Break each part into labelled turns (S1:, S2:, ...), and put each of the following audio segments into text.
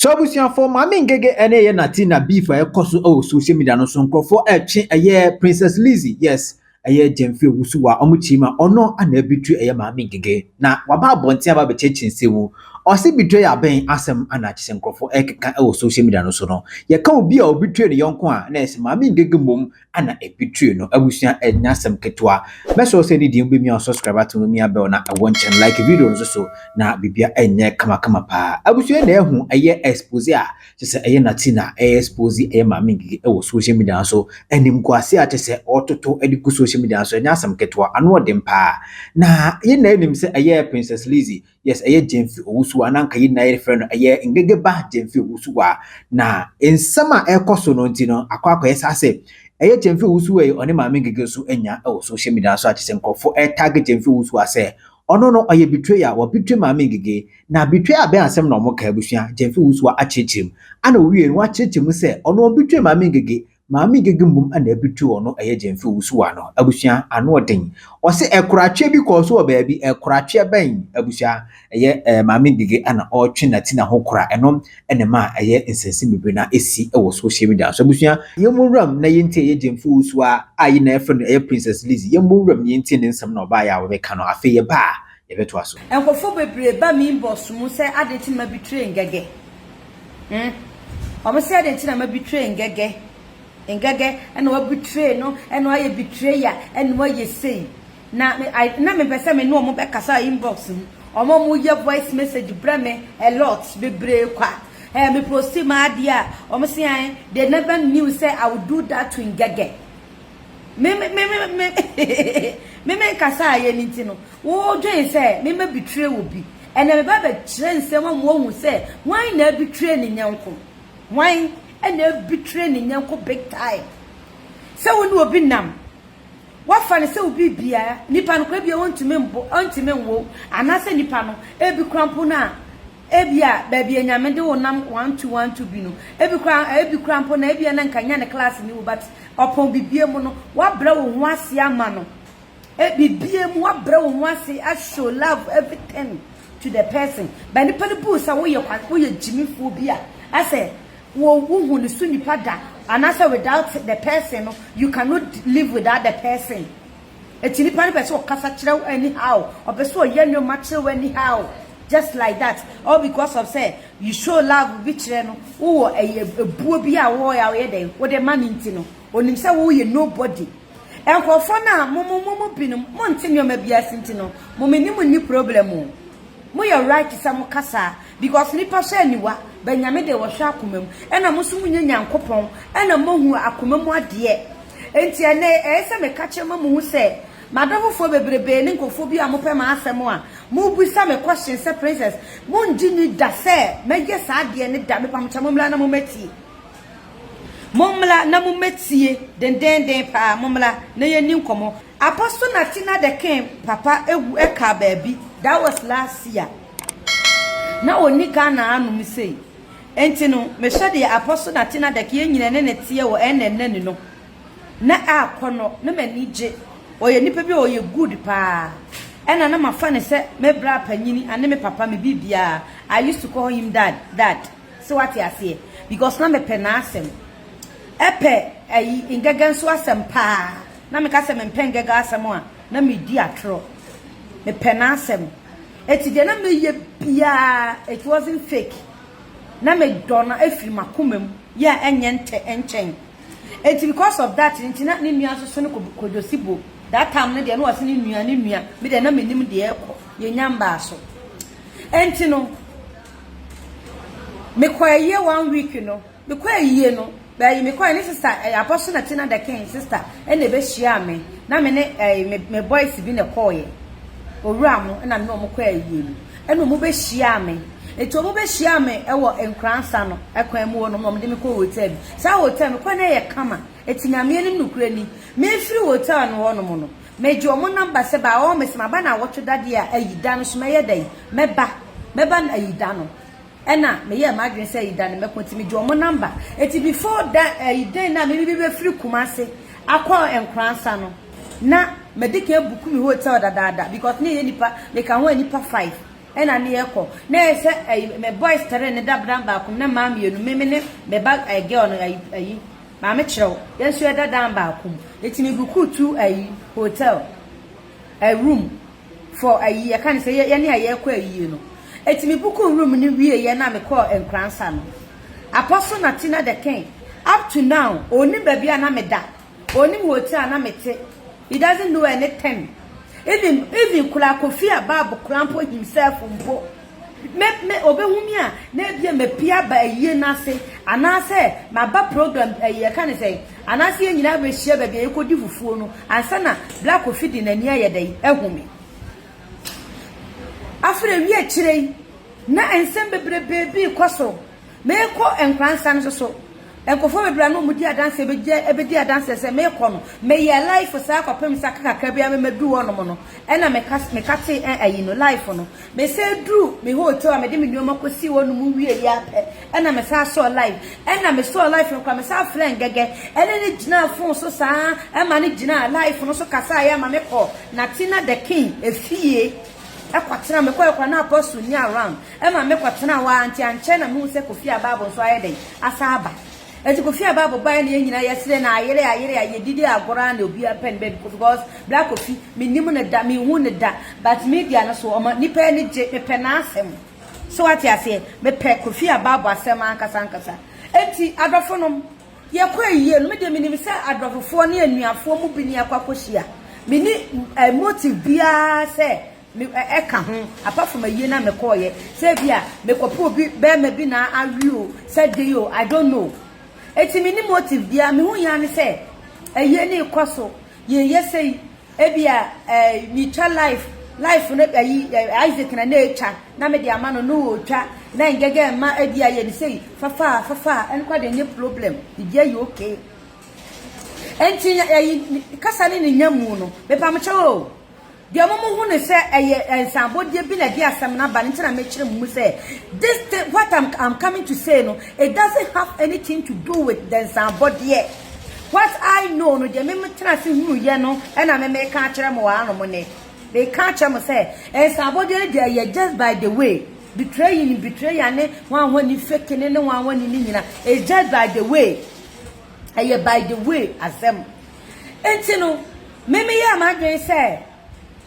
S1: So abusuafoɔ, Maame Ngege ɛne ɛyɛ Natina beef a ɛkɔ so ɛwɔ social media no so, nkurɔfoɔ ɛtwe ɛyɛ Princess Lizzy, yes, ɛyɛ Gyamfi Owusu a ɔmo kyi ma ɔno ana abitue ɛyɛ Maame Ngege, na waba abɔnten aba abɛkyerɛkyerɛ nsɛm mu. Ɔse betray abɛn asɛm ana kyerɛ sɛ nkurɔfoɔ ɛkeka ɛwɔ social media no so no, yɛka obi a obetray ne yɔnko a, na ɛsɛ Maame Ngege mmom ana ebetray no. Abusua, ɛnya asɛm ketewa. Mɛsɛ sɛ ne deɛ mbɛmia subscribe ato no, mia bell na ɛwɔ nkyɛn, like video no nso so na biribia ɛnyɛ kamakama paa. Abusua, na ɛho ɛyɛ expose a kyerɛ sɛ ɛyɛ Natina ɛyɛ expose ɛyɛ Maame Ngege ɛwɔ social media so, animguase a kyerɛ sɛ ɔtoto ɛde gu social media so, ɛnyɛ asɛm ketewa, ano ɔden paa. Na yɛn na anim sɛ ɛyɛ Princess Lizzy, yes, ɛyɛ Gyamfi Owusu a nanka yɛn nyinaa yɛfrɛ no ɛyɛ Ngege ba Gyamfi Owusu a, na nsɛm a ɛrekɔ so no nti no akɔ akɔyɛ saa sɛ ɛyɛ Gyamfi Owusu yi, ɔne Maame Ngege nso anya ɛwɔ social media so a kyerɛ sɛ nkurɔfoɔ ɛtag Gyamfi Owusu a sɛ ɔno no ɔyɛ betrayer, wɔbetray Maame Ngege. Na betrayer abɛn asɛm na ɔmo ka. Abusua, Gyamfi Owusu a akyerɛkyerɛ mu ana owie no, wakyerɛkyerɛ mu sɛ ɔno ɔbetray Maame Ngege, Maame Ngege mmom ana ebetray ɔno ɛyɛ Gyamfi Owusu a no. Abusua, ano ɔden. Ɔse ɛkoratwe bi kɔɔ so wɔ baabi. Ɛkoratwe bɛn? Abusua, ɛyɛ Maame Ngege ana ɔretwe Natina ho kora, ɛno ɛna ma ɛyɛ nsɛnsɛm bebree na esi ɛwɔ social media so. Abusua, yɛn mu nwuram na yɛntie ɛyɛ Gyamfi Owusu a yi na ɛfrɛ no ɛyɛ Princess Lizzy. Yɛn mu nwuram na yɛntie ne nsɛm na ɔbaayɛ a wɔbɛka no. Afei yɛba a, yɛbɛtoa so.
S2: Nkurɔfoɔ bebree ba mi inbox mu sɛ ade nti na ma betray Ngege. Ɔmo sɛ ade nti na ma betray Ngege, Ngege ɛna wa betray no, ɛna wayɛ betrayer, ɛna wayɛ sei. Na me I na mepɛ sɛ me ne ɔmo bɛkasa inbox mu. Ɔmo mo yɛ voice message brɛ me a lot bebree kwa. Me post ma adeɛ a ɔmo sɛ an they never knew sɛ I would do that to Ngege. Me me me me me me me nkasa a yɛ ne nti no, wodwen sɛ me ma betray wo bi. Ɛna me ba bɛkyerɛ nsɛm a mo hu sɛ hwan na betray ne nyɛnko, hwan ɛna betray ne nyɛnko big time. Sɛ wo ne obi nam, wafa ne sɛ obi biara nipa no kora bia wɔntumi mbo, ɔntumi nwo, anaasɛ nipa no ebi kora mpo no a, ebi a baabi enyame de wo nam 1212 bi no, ebi kora mpo na ebi a na nka nya ne class ni wo, but ɔpɔn bibie mu no, wabrɛ wo ho ase ama no. Bibie mu wabrɛ wo ho ase, ashow love, everything to the person, but nipa no bu sɛ woyɛ kwa, woyɛ gyimifoɔ bi a asɛ wo wohu ne so nipa da, anaasɛ without the person no, you cannot live without the person. Eti nipa no pɛ sɛ ɔkasa kyerɛ wo anyhow, ɔpɛ sɛ ɔyɛ nneɛma kyerɛ wo anyhow, just like that, all because of say you show love bi kyerɛ no, wowɔ ɛyɛ ebuo bi a wɔyɛ a wɔyɛ dɛ wɔde ma ne nti no, onim sɛ woyɛ nobody. Nkurɔfoɔ no a mo binom mo nte nneɛma bi ase nti no, mo me ne mo ni problem o. Mo yɛ right sɛ mo kasa, because nipa hyɛ aniwa bɛnyame de wɔhwɛ akoma mu, ɛna mo nso mo nyɛ Nyankopɔn ɛna mo hu akoma mu adeɛ. Nti ɛnɛ ɛyɛ sɛ meka kyerɛ ma mo hu sɛ madɔfofoɔ bebrebe ne nkurɔfoɔ bi a mopɛ ma asɛm a mobisa me question sɛ, "Princess, mongye ni da sɛ mɛyɛ saa adeɛ ne da?" Mepamkyɛ, mommra na mommɛtie, mommra na mommɛtie dendenden paa, mommra na yɛni nkɔmmɔ. Apostle Natina the King papa ewu ɛka baabi. That was last year na oni Ghana anom sei. Nti no mehwɛ deɛ Apostle Natina the King, yɛn nyina ne ne teɛ wɔ ɛnna ɛnna ni no na akɔ no na m'ani gye. Ɔyɛ nipa bi a ɔyɛ good paa, ɛna na mafa ne sɛ me bra panyini ane me papa me biribiara. I used to call him dad, dad, sɛ wate aseɛ, because na mepɛ n'asɛm, ɛpɛ ɛyi Ngege nso asɛm paa. Na meka sɛ mempɛ Ngege asɛm a, na medi atorɔ. Mepɛ n'asɛm, eti deɛ na meyɛ biara, it wasn't fake. Na medɔ no efiri m'akoma mu yɛ a ɛnyɛ ntɛ nkyɛn. Eti because of that nti na ne nua nso so no Kodwo Sibo that time no deɛ, na wɔsi ne nua, ne nua mi deɛ, na menim deɛ ɛkɔ yɛnya mbaa so. Enti no mekɔ ayie one week no, mekɔ ayie no bɛyi, mekɔ ne sister ɛyɛ Apostle Natina the King sister ɛna ɛbɛhyia me, na me ne ɛyɛ me boys bi na ɛkɔɔyɛ owura mo, ɛna me ne wɔn kɔ ayie no, ɛna wɔn bɛhyia me. Eti wɔn bɛhyia me ɛwɔ Nkoransa no ɛkwan mu hɔ nom, na wɔn de me kɔ hotel bi. Saa hotel mi kɔ na ɛyɛ kama. Eti Nyame anim nokura ni, mefiri hotel no hɔ nom no, megye wɔn number sɛ ba wɔn mesi ma ba na awɔtwe dadeɛ a ayi da no so, mɛyɛ da yi mɛba ayi da no. Ɛna meyɛ m'adwene sɛ ayi da no mɛkɔ, nti megye wɔn number. Eti before da ayi dan na mimi bi bɛfiri Kumase akɔ Nkoransa no, na mɛde kan book mi hotel dadaada, because ne yɛ nipa meka ho a nipa five. Ɛna ne yɛkɔ. Na ɛyɛ sɛ ɛyi me boys tere ne da dan baako mu na mmaa mmienu me me ne me ba ɛɛ girl no ɛyi ɛyi maame kyerɛw yɛn nso yɛda dan baako mu. Eti me buku tu ɛyi hotel ɛ room for ɛyi yɛka ne sɛ yɛ yɛne a yɛkɔ ayie no. Eti me buku room no wie yɛ na me kɔɔ Nkoransa no. Apostle Natina the King up to now onim baabi a na me da. Onim hotel a na me te. He doesn't know anything. Even even koraa Kofi Abab koraa mpo himself mpo me me obehu me a na ebia mapue aba ayie no ase anaasɛ maba program ayi ɛka ne sɛn anaasɛ yɛn nyinaa bɛhyia baabi a yɛkɔdi fufuo no ansa na Black Kofi de n'ani ayɛ dɛn ahu me. Afei awie akyire yi na nsɛm bebrebe bi rekɔ so. Merekɔ Nkoransa no nso so, nkurɔfoɔ bebree a na wɔdi adanseɛ bɛgye bɛdi adanseɛ sɛ merekɔ no, meyɛɛ life saa kɔpem sɛ aka kakra bi ara mɛduru hɔnom no, ɛna meka meka tee ɛ ayi no, life no. Mesan duru me hotel a mede me nneɛma kɔsii hɔnom wieeɛ ara pɛ, ɛna mesan sɔɔ life. Ɛna mesɔɔ life no koraa, mesan frɛɛ Ngɛgɛ ɛne no gyinaa phone so saa ara ma no gyinaa life no so kasaeɛ ma mekɔɔ Natina the King efie kɔtenaa, mekɔeɛ koraa na Apostle nni around. Ɛma me kɔtenaa hɔ ara nti ankyɛ na mehuu sɛ Kofi Ababo nso ayɛ dɛn asan aba. Nti Kofi Ababo baeɛ na yɛn nyinaa yɛsere na ayere ayere a yɛdidi agorɔ ara na obiara pɛ ne baabi kɔ because Bra Kofi mennim no da menhuu no da but media no so ɔma nnipa ani gye mepɛ n'asɛm so wate aseɛ mepɛ Kofi Ababo asɛm ankasa ankasa. Nti adɔfonom yɛkɔ ayie no me deɛ menim sɛ adɔfofoɔ ne anuafoɔ mu bi ne akɔ akɔhyia menni eh, motive biara sɛ Me ɛka ho apart from ayie na mekɔɔyɛ sɛ ebi a mekɔpɛ obi bɛrima bi na awe o sɛ dei o I don't know eti me ni motive biara me ho hia ne sɛ ayie ne kɔ so yɛyɛ sɛyi ebi a ɛɛ metwa life life no ayi Isaac na na etwa na me de ama no no otwa na ngɛgɛ mma ebi a yɛ ne sɛyi fafa fafa ɛno kora de nye problem biribi ayɛ okay enti ayi kasa ne ne nya mu no mepamkyɛw o Deɛ mo mo hu no sɛ ɛyɛ nsanbɔdeɛ bi na ɛde asɛm no aba no nti na mekyerɛ mo mu sɛ this thing what I'm, I'm coming to say no it doesn't have anything to do with the nsanbɔdeɛ. What I know no deɛ me me tena ase hunu yɛ no ɛna me meka akyerɛ mo wɔ hanom nnɛ. Meka akyerɛ mo sɛ nsanbɔdeɛ no deɛ ɛyɛ just by the way betraying betrayal ne hwan hwan ni fake ne ne hwan hwan ni ne nyina it's just by the way ɛyɛ by the way asɛm. Nti no Me meyɛɛ m'adwene sɛ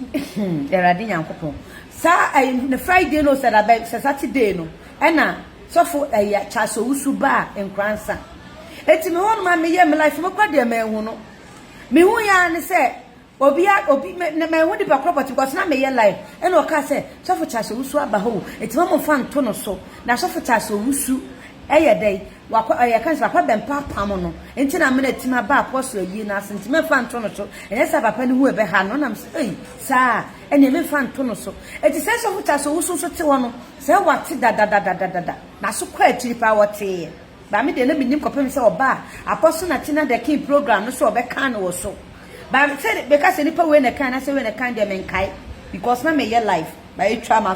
S2: Awurade Nyankopɔn, saa ɛyi ne Friday no sɛ dabɛ sɛ Saturday no ɛna sɔfo ɛyɛ Charles Owusu baa Nkoransa. Eti me hɔ nom a meyɛ me life me kora deɛ manhu no. Mehu yɛ ara ne sɛ obi a obi me na manhu nipa korɔ pɔte because na meyɛ life ɛna ɔkaa sɛ sɔfo Charles Owusu aba hɔ o eti ma mo nfa nto no so na sɔfo Charles Owusu ɛyɛ dɛn Wakɔ ɛ yɛka no sɛ papa bɛmpa apam no nti na amena atim aba apostle ayie no ase nti mɛmfa nto no so ɛnyɛ sɛ papa no hu ɛbɛha no nam sɛ ei saa ɛneɛ memfa nto no so ɛti sɛ sɔfo kyɛ sɛ owusu nso te hɔ no sɛ wate dadadadadada n'aso kɔ akyiri paa wɔteeɛ ba me deɛ na menim kɔpem sɛ ɔba a apostle na tina the king program no so ɔbɛka no wɔ so ba sɛ bɛka sɛ nipa wei na ɛkan na sɛ wei na ɛkan deɛ menkae because na meyɛ life ba ɛtwa ma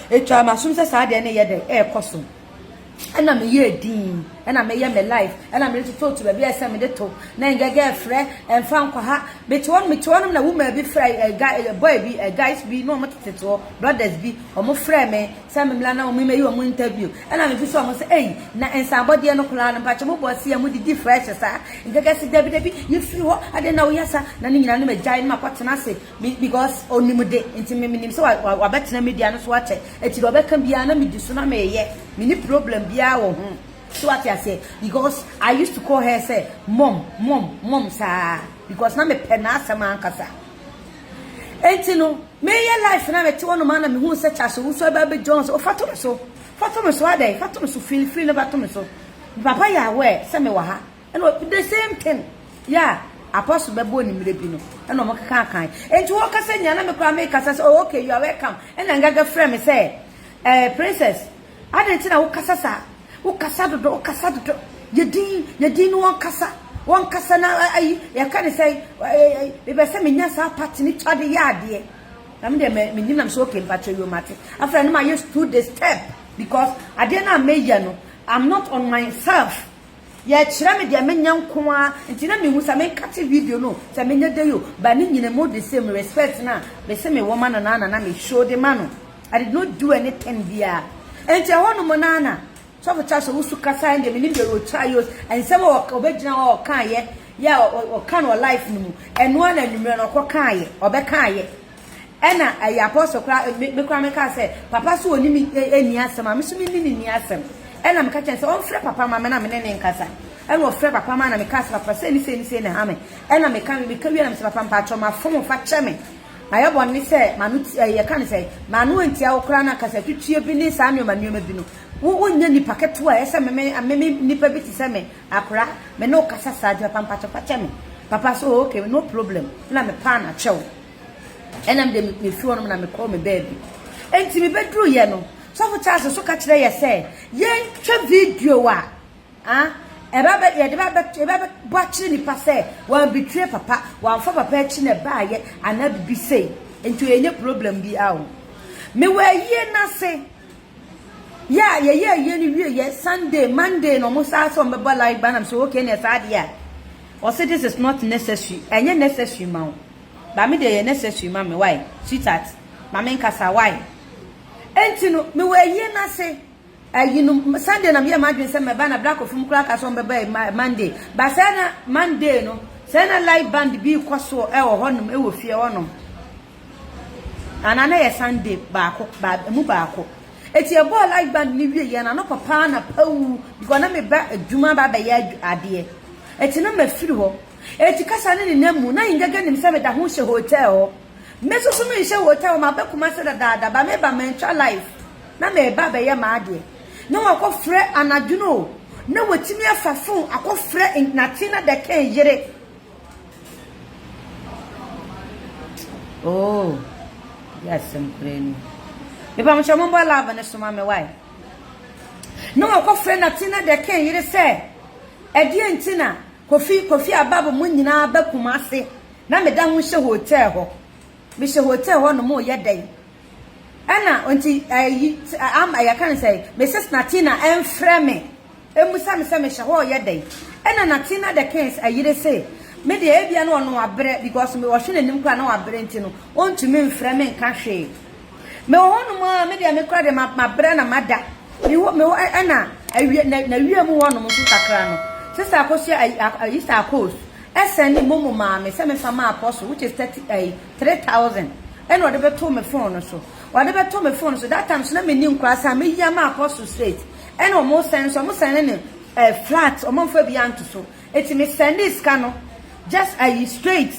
S2: ɛtwa ma som sɛ saa deɛ ne yɛ dɛ ɛɛkɔ so Ɛna meyɛɛ dinn, ɛna meyɛ me life, ɛna mede tototo baabi a ɛsɛ mede to, na ngɛgɛ frɛ, ɛmfa nkɔ ha. Mete hɔ, mete hɔ nom na woman bi frɛ, ɛ, guy, ɛ, boy bi, ɛ, guys bi, na wɔn tete hɔ, brothers bi, wɔn frɛ me sɛ me mmra na wɔn mmɛyi wɔn interview. Ɛna me bisa wɔn sɛ, ei, na nsabɔdeɛ no koraa no, mpakyɛ mo bɔ aseɛ, mo didi fresh saa. Ngɛgɛ se, dabi, dabi, yɛfiri hɔ, adɛn na woyɛ saa? Na ne nyinaa no magyae, na makɔtena ase, me, because onim de, nti me, menim sɛ wa, wa, wabɛtena media no so akyɛ. Eti deɛ ɔbɛka biara na medi so na meyɛ. Menni problem biara wɔ ho. So wate aseɛ? Because I used to call her sɛ mom, mom, mom saa. Because na mepɛ n'asɛm ankasa. Enti no, meyɛ life na mete hɔ nom a na mehu sɛ Charles Owusu aba abɛgyina hɔ sɛ, oh, fa to me so. Fa to me so adɛn? Fa to me so, feel free na fa to me so. Me papa yɛ aware sɛ mewɔ ha. Ɛna the same thing yɛ a apostle bɛbɔ ne mmerɛ bi no ɛna ɔmo keka kan nti wɔkasa nyina na me koraa mekasa sɛ oh okay you are welcome ɛna ngaga frɛ me sɛ eh princess adɛn nti na wokasa saa wokasa dodo wokasa dodo yɛ din yɛ din no wɔnkasa wɔnkasa na ayi yɛka ne sɛ mepɛ sɛ menya saa party ne twa de yɛ adeɛ na me deɛ menim nam sɛ okay mpakyɛ yom ate afei no mayɛ to the step because adeɛ no a meyɛ no I'm not on myself. Yɛkyerɛ me deɛ menyɛ nko ara nti na mehu sɛ menkate video no sɛ menyɛ dɛ o but ne nyina mu the same respect no a mese mewɔ ma no no ara na na me show de ma no. I did not do anything biara. Enti ɛhɔ nom no ara na Sɔfo Charles Owusu kasaeɛ deɛ menim deɛ ɔtwa yɛ nsɛm a ɔbɛgyina hɔ a ɔkaeɛ yɛ a ɔka no wɔ life no mu ɛno ara na anwummerɛ no ɔkɔkaeɛ ɔbɛkaeɛ ɛna ɛyɛ apostle koraa me koraa mekaa sɛ papa so ɔne me ɛnni asɛm a me so me ne ne nni asɛm ɛna meka kyɛn sɛ ɔmfrɛ papa ma me na me ne ne nkasa ɛna ɔfrɛ papa ma na mekaa sɛ papa sei ne sei ne sei na ɛha me ɛna meka meka wie na mesɛ papa mpakyɛw mafom fa kyɛ me Mayɛ bɔne ne sɛ m'ano ti ɛɛ yɛka no sɛn, m'ano antia wo koraa na kasatwitwie bi ne saa nneɛma nneɛma bi no, wo wonyɛ nipa ketewa a ɛyɛ sɛ me me me me nipa bi te sɛ me akora me ne wo kasa saa nti papa mpakyɛ fa kyɛ me. Papa so oh, okay no problem na me paa na kyɛw. Ɛna me de me fi hɔnom na me kɔɔ me baabi. Enti me bɛduru yɛ no, Sɔfo Charles so ka kyerɛ yɛ sɛ yɛntwa video a Ah, ɛba bɛ, yɛde ba bɛ, yɛba bɛ bɔ akyerɛ nipa sɛ wɔn betray papa, wɔamfa papa akyi na ɛbaayɛ anaa bibi sei. Nti ɛnyɛ problem bi a o. Mewɔ ayie n'ase. Yɛ a yɛyɛ ayie no wie yɛ Sunday, Monday na wɔn saa sɛ wɔn bɛbɔ live band am sɛ okay na saa adeɛ a. Ɔse this is not necessary. Ɛnyɛ necessary ma wo. Ba me deɛ ɛyɛ necessary ma me why? Sweetheart, ma me nkasa why? Enti no, mewɔ ayie n'ase. Ayi no Sunday na meyɛɛ m'adwene sɛ mɛba na Bra Kofi mu koraa kaa sɛ ɔmbɛba Monday. Ba sɛ na Monday no sɛ na live band bi rekɔ so wɔ hɔnom wɔ fie hɔnom. Anaa na yɛ Sunday baako ba emu baako. Eti ɛbɔɔ live band no wie yɛ na anɔpa paa na pawu because na meba adwuma ba bɛyɛ adeɛ. Eti na mafiri hɔ. Eti kasa ne nenam mu na Ngege nim sɛ meda ho hyɛ hotel hɔ. Me nso so menhyɛ hotel hɔ maba Kumasi dadaada ba meba mantwa live. Na mereba abɛyɛ m'adeɛ. Na wakɔfrɛ anadwo no o, na watumi afa phone akɔfrɛ Natina the King yere. Oh, yɛ asɛm koraa ni. Mepa mo kyɛ mo mbɔ love ne so ma me why? Na wakɔfrɛ Natina the King yere sɛ, ɛdeɛ nti na Kofi Kofi Ababo mo nyinaa ba Kumasi na meda ho hyɛ hotel hɔ. Mehyɛ hotel hɔ nom yɛ dɛn? Ɛna nti ayi ama yɛka no sɛ me sis Natina ɛmfrɛ me ɛmusa me sɛ mehyɛ hɔ ɔyɛ dɛn ɛna Natina the Kings ayire se me deɛ ebia na ɔno wabrɛ because me ɔhwɛ n'anim koraa na wabrɛ nti no ɔntumi mfrɛ me nka hwee me wɔ hɔnom a me deɛ me koraa deɛ mabrɛ na mada me wɔ me wɔ ɛna awie na na wie mu hɔnom nso kakra no sista akosua ayi sista akos ɛsɛn ne momo maa me sɛ mefa ma apostle which is 30 ayi 3000 ɛna ɔde bɛtoo me phone no so ɔde bɛtoo me phone no so that time so na menni nkora saa meyi ama apostle straight ɛna ɔmo sɛn so ɔmo sɛn ne eh, flat ɔmo mfa bi anto so eti me sɛn ne sika no just ayi straight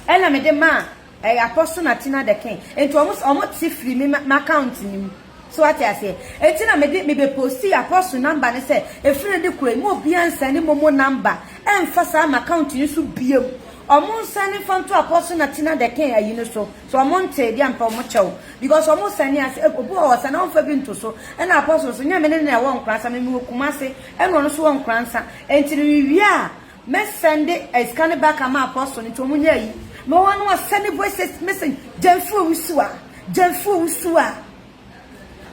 S2: ɛna mede maa ɛyɛ apostle na tina the king nti ɔmo ɔmo te firi me ma account ne mu so ate aseɛ eti na mede me bɛ posti apostle number ne sɛ efiri ne de kura mu obiara nsɛn ne momo number ɛnfa saa ma account ne so biem Ɔmo nsane nfa nto Apostle Natina the King ayi no so, sɛ ɔmo ntee deɛ mpa ɔmo kyɛw because ɔmo sane ase obi wɔ hɔ ɔsane a ɔnfa bi nto so ɛna Apostle nso nyɛ me ne no na ɛwɔ Nkoransa me mewɔ Kumasi ɛna ɔno nso wɔ Nkoransa ɛnti no me wie a mɛ sɛnde sika no back ama Apostle no nti ɔmo nyɛ ayi mewɔ hɔ no wasɛne voice message Gyamfi Owusu a Gyamfi Owusu a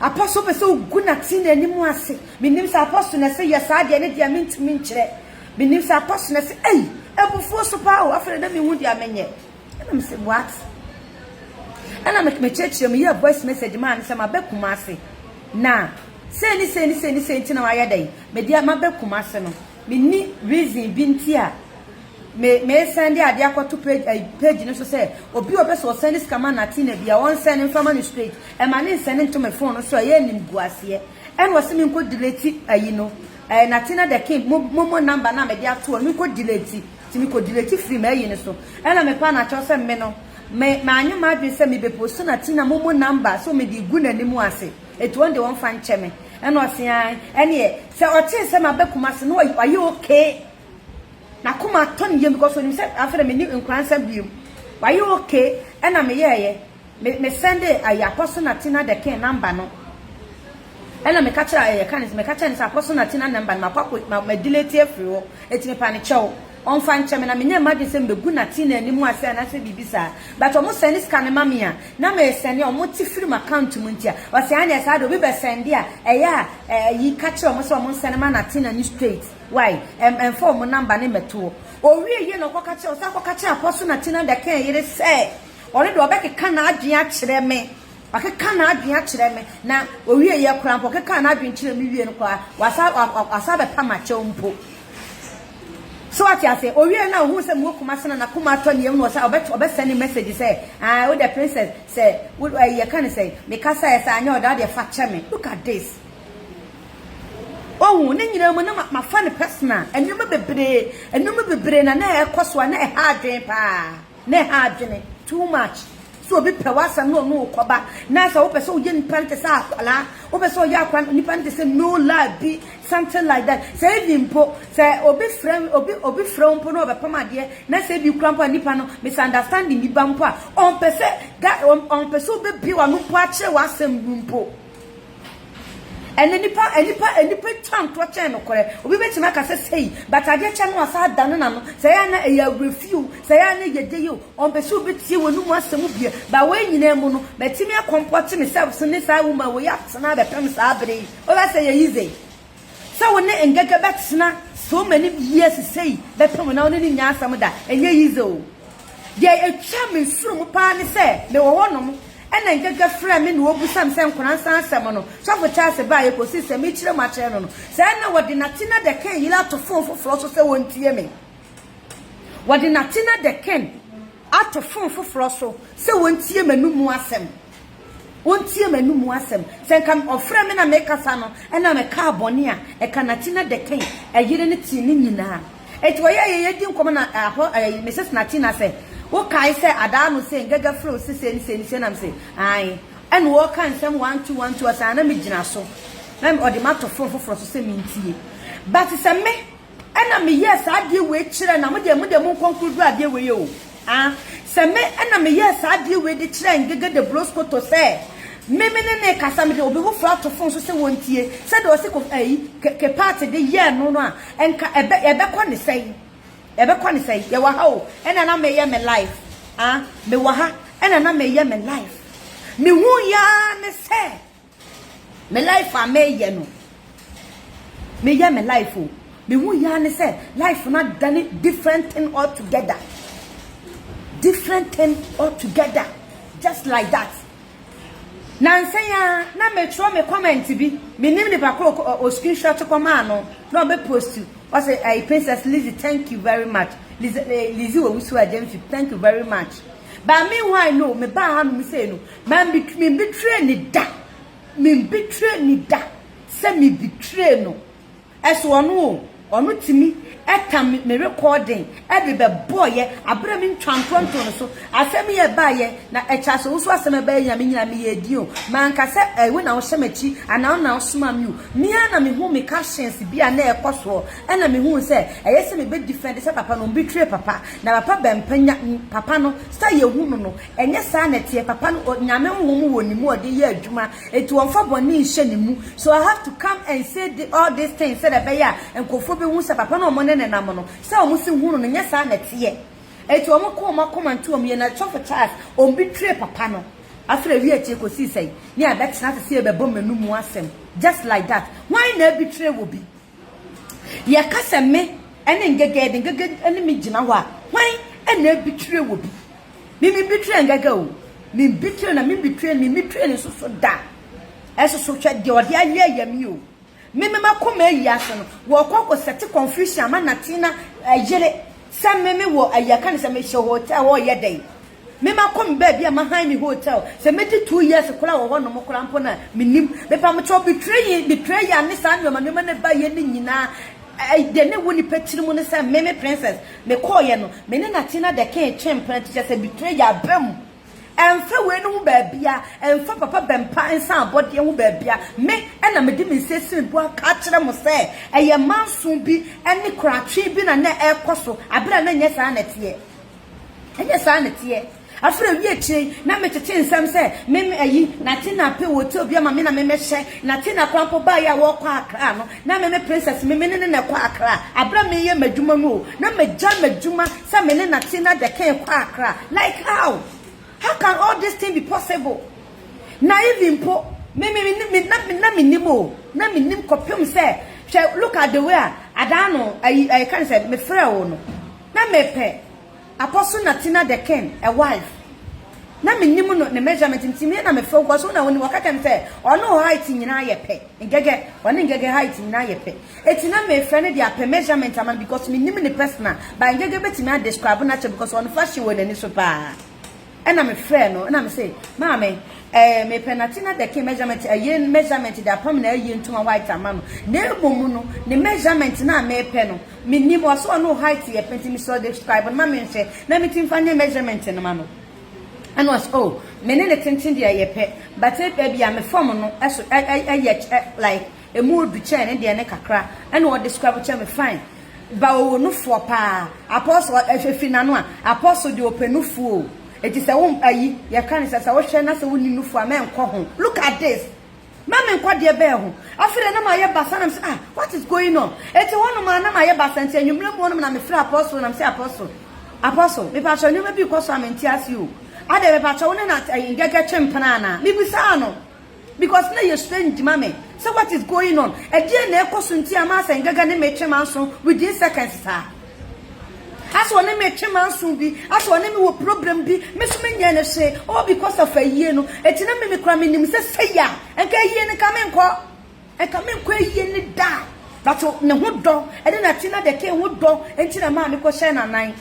S2: Apostle pɛ sɛ ogu Natina anim ase. Menim sɛ Apostle na ɛsɛ yɛ saa deɛ ne deɛ mentumi nkyerɛ. Menim sɛ Apostle na ɛsɛ ei abufuo so paa o afei na mehu deɛ menyɛ. Ɛna me sɛ what? Ɛna me mekyerɛkyerɛ mu yɛ voice message maa no sɛ maba Kumasi na sei ne sei ne sei ne sei nti na wayɛ dɛn mede maba Kumasi no menni reason bi nti a Me meresan de adeɛ akɔto page ayi page no so sɛ obi a ɔpɛ sɛ ɔsɛne sika ma Natina bi a ɔnsɛne mfa ma no straight ɛma ne nsɛne nto me phone no so a ɛyɛ animguaseɛ ɛna ɔse menkɔ delete ayi no ɛɛ Natina the king mo momo number no a mede ato hɔ no menkɔ delete nti mekɔ delete firi m'ayi no so ɛna mepa no akyɛw sɛ me no me manyɛ m'adwene sɛ mebɛpost Natina momo number so mede gu n'anim ase ɛti wɔn de wɔmfa nkyɛ me ɛna ɔse ae ɛneɛ sɛ ɔtee sɛ maba Kumasi no wayɛ okay N'akoma atɔ ne yam because onim sɛ afei na menni nkoransa biom. Wayɛ okay ɛna meyɛɛyɛ. Me me sɛnde ayi Apostle Natina the King number no. Ɛna meka kyerɛ ɛyɛ ka ne meka kyerɛ ne sɛ Apostle Natina number no makɔ akɔ ma ma delete afiri hɔ. Eti mepa ne kyɛw. Ɔmfa nkyɛ me na menyɛ m'adwene sɛ mebɛgu Natina anim ase anaasɛ biribi saa. But ɔmo sɛnde sika no ma me a na mesɛnde a ɔmo te firi m'account mu nti a ɔsɛ aneɛ saa de obi bɛsɛnde a ɛyɛ a ɛyi ka kyerɛ ɔmo sɛ ɔmo nsɛnde ma Natina ne straight. Wai, ɛm, ɛmfa wɔn number no mmɛto hɔ. Owie yie na ɔkɔka kyerɛ, ɔsan kɔka kyerɛ Apostle Natina Dɛkɛn yere sɛ, ɔno deɛ ɔbɛkeka n'adwene akyerɛ me. Wakeka n'adwene akyerɛ me, na owieɛ koraa mpo, ɔkekaa n'adwene kyerɛɛ me wie no koraa, wasa wasa abɛpa m'akyɛw mpo. So wate aseɛ? Owie na ohuu sɛ mewɔ Kumasi na n'akoma atɔ ne yam na ɔsɛ ɔbɛ ɔbɛsɛne message sɛ, ah, wo deɛ princess, sɛ wo ɛyi yɛka ne sɛn, mekasaeɛ sɛ anyɛ ɔda, wo deɛ fa kyɛ me. Look at this. Ohu, ne nyinaa mu na mafa no personal. Nneɛma bebree, nneɛma bebree na na ɛkɔ so a na ɛha adwene paa. Na ɛha adwene too much. Sɛ obi pɛ w'asɛm na ɔne wo kɔba, na sɛ wopɛ sɛ woyɛ nipa no te sɛ akwadaa, wopɛ sɛ ɔyɛ akwadaa nipa no te sɛ no lie bi, something like that. Sɛ even mpo, sɛ obi frɛ obi obi frɛ wo mpo na ɔbɛpam adeɛ, na sɛ ebi kura mpo a nipa no misunderstanding bi ba mpo a, ɔmpɛ sɛ ɔmpɛ sɛ wobɛbue w'ano mpo akyerɛ w'asɛm bi mpo. Ɛnɛ nipa nipa nipa twa ntorɔ kyɛn nokorɛ. Obi bɛtumi aka sɛ sei, but adeɛ kyɛ no asa adane n'ano. Sɛ ɛyɛ a na ɛyɛ awerɛfie o, sɛ ɛyɛ a na ɛyɛ dɛ o, ɔmpɛ sɛ obetie w'anum asɛm bio. But wei nyinaa mu no, matumi akɔmpɔte me self so ne saa woman wei atena abɛpem saa bere yi. Wobɛ sɛ ɛyɛ easy sɛ wo ne Ngege bɛtena so many years sei bɛpem na wo ne no nnya asɛm da. Ɛnyɛ easy o. Deɛ ɛtwa me soro mu paa ne sɛ mewɔ hɔnom ɛna Ngege frɛɛ me na ɔbusa me sɛ Nkoransa asɛm no, Sɔfo Charles baeɛ kɔsii sɛ mekyerɛ mu akyerɛ no no, sɛ na wɔde Natina the King yere ato fon foforɔ so sɛ wɔntie me. Wɔde Natina the King ato fon foforɔ so sɛ wɔntie m'anomu asɛm. Wɔntie m'anomu asɛm. Sɛ nka ɔfrɛ me na mekasa no ɛna mekaa bɔne a, ɛka Natina the King ɛyere no tee ne nyinaa. Enti wɔyɛɛ yɛn yɛdi nkɔmmɔ na ɛhɔ ɛyi Mrs. Natina sɛ, wokae sɛ adaa no sɛ Ngega frɛ wo sɛ sei ne sei ne sei na mese ae. Ɛna ɔreka nsɛm 1212 ɔsan na megyina so na ɔde m'ato phone foforɔ so sɛ mentie. But sɛ me ɛna meyɛɛ saa adeɛ wei kyerɛ na mo deɛ mo deɛ mo nkɔnkuru duru adeɛ wei o. Ah, sɛ me ɛna meyɛɛ saa adeɛ wei de kyerɛɛ Ngege de Broskoto sɛ me me ne ne kasa mede obi foforɔ ato phone so sɛ wɔntie sɛdeɛ ɔse ko ɛyi Kepaate de yɛɛ no no a Nka ɛbɛ yɛbɛkɔ ne sɛn? Yɛbɛkɔ ne sɛn? Yɛwɔ ha o, ɛna na meyɛ me life. Ah, mewɔ ha, ɛna na meyɛ me life. Mehu ya ne sɛ me life a meyɛ no, meyɛ me life o. Mehu ya ne sɛ life no adane different thing altogether. Different thing altogether. Just like that. Nansa yi ara, na meretwerɛ me comment bi, mennim nipa koro o screenshot kɔmaa no, na ɔbɛ post, ɔsɛ ɛyi Princess Lizzy thank you very much, Lizzy eh, Lizzy Owusu Agyemfi thank you very much. But meanwhile no, me baa ha no me sei no, man me betray ne da, me betray ne da, sɛ me betray no. Ɛso ɔno o, ɔno tumi tam me recording de bɛbɔeɛ aberɛ a mentwa ntontoo no so. Asɛm yi ɛbaeɛ na ɛkyɛ sɛ wo so asɛm ɛbaeɛ nyinaa me nyinaa meyɛɛ din o. Manka sɛ ɛɛ wo na wohyɛ m'akyi anaa wo na wosoma me o. Me ara na mehuu me captions bi a na ɛrekɔ soɔ ɛna mehuu sɛ ɛyɛ sɛ mebɛ defend sɛ papa no ɔmbetray papa na papa bɛmpa nya papa no sɛ yɛhu no no ɛnyɛ saa na ɛteɛ papa no Nyame honhom wɔ ne mu a ɔde yɛ adwuma Enti wɔmfa bɔne nhyɛ ne mu. So I have to come and say the, all these things sɛdeɛ ɛbɛyɛ a nkurɔfoɔ bɛhu sɛ papa no a wɔne no nam no, sɛ wɔn si hu no no, nyɛ saa na ɛteɛ. Enti wɔn ka wɔn akoma nto wɔn yam na Sɔfo Charles, ɔmbetray papa no. Afei awie akyire kɔsii sɛn? Ne yɛabɛtena ase sɛ yɛbɛbɔ m'anomu asɛm. Just like that. Hwan na abetray wɔ bi? Yɛka sɛ me ne Ngege, yɛde Ngege ne me gyina hɔ a, hwan na abetray wɔ bi? Me me betray Ngege o. Me betray na me betray me betray ne soso da. Ɛsoso hwɛ deɛ ɔde ayɛ yɛ me o. Me me makoma ayi ase no, wɔkɔ kɔ sɛte confusion ama Natina yere sɛ me me wɔ ayi aka ne sɛ mehyɛ hotel hɔ yɛ dɛn. Me makɔ me baabi a mahan me hotel sɛ medi 2 years koraa wɔ hɔ nom koraa mpo na menim. Mepamokyɛw betray betray a ne saa nneɛma nneɛma ne ba yɛ ne nyinaa deɛ ne wɔ nipa tiri mu ne sɛ me me princess mekɔɔyɛ no me ne Natina the king twe mpena ti kyɛ sɛ betray yɛ aba mu. Ɛmfa wei no ho baabia, ɛmfa papa bɛmpa nsa abɔdeɛ ho baabia. Me ɛna mede me nsa esi me bo aka akyerɛ mo sɛ ɛyɛ manso bi ne koratwe bi na na ɛrekɔ so abere a na nyɛ saa na ɛteɛ. Ɛnyɛ saa na ɛteɛ. Afei awie akyire yi, na metete nsɛm sɛ me me ayi Natina pɛ wɔ hotel bi ama me na me mɛhyɛ. Natina koraa mpo baeɛ a wɔrekɔ Accra no, na me me princess me me ne no na ɛkɔ Accra. Abere a meyɛ m'adwuma no o, na magya m'adwuma sɛ me ne Natina the king kɔ Accra. Like how? How can all this thing be possible? Na even mpo, me me me me na me na menim o, na menim kɔpem sɛ hwɛ look at the way a adaa no ayi ayi ka ne sɛ mefrɛ wo no, na mepɛ Apostle Natina the king, a wife. Na mennim no ne measurement nti me na mefrɛ wo cause wo na wonim. Ɔka kyerɛ me sɛ ɔne wo height nyinaa yɛ pɛ. Ngɛgɛ, ɔne Ngɛgɛ height nyinaa yɛ pɛ. Eti na mefrɛ no de apɛ measurement ama no because mennim ne personal. But Ngɛgɛ bɛtumi a describe no akyerɛ because ɔno fashion wɔ n'ani so paa. Ɛna mefrɛɛ no ɛna mese, maame, eh, mepɛ Natina the King measurement, ɛyɛ measurement de apam na ɛyɛ ntoma white ama no. Na mmom no, ne measurement no a mepɛ no, mennim. Ɔse ɔne wo height yɛ pɛ nti mesrɛ wo describe no ma menhwɛ na metumi fa nyɛ measurement no ma no. Ɛna ɔse oh, me ne ne tenten deɛ ɛyɛ pɛ, but ebia me fam no ɛso ɛyɛ like emu odu kyɛn ne deɛ no kakra. Ɛna ɔdescribe kyerɛ me fine. Ba ɔwɔ nufoɔ paa. Apostle ɛhwɛ firi n'ano a, apostle deɛ ɔpɛ nufoɔ o. Eti sɛ wo ayi, yɛka ne sɛ sɛ wohwɛ na sɛ wonni nufoɔ a mɛnkɔ ho. Look at this. Ma menkɔ deɛ bɛɛ ho. Afei deɛ na mayɛ basa na mesɛ ah what is going on? Eti hɔnom a na mayɛ basa nti anwummerɛ mu hɔnom na mefrɛ apostle na mesɛ apostle, apostle mepakyɛw nneɛma bi rekɔ so a mente ase o. Adɛn mepakyɛw wo ne na ɛyi ngɛgɛ twe mpena anaa? Mebisaa no. Because na ɛyɛ strange ma me sɛ what is going on? Ɛdeɛn na ɛkɔ so nti a ma sɛ Ngɛgɛ ne me twe manso within seconds saa? Asɛ ɔne me twe manso bi, asɛ ɔne me wɔ problem bi, me so menyɛ no hwee, all because of ayie no. Eti na me me kora menim sɛ sɛyi a, nka ayie no nka menkɔ. Nka menkɔ ayie no da. But ne ho dɔ, ɛne Natina the King ho dɔ, nti na maa mekɔhyɛɛ n'anan.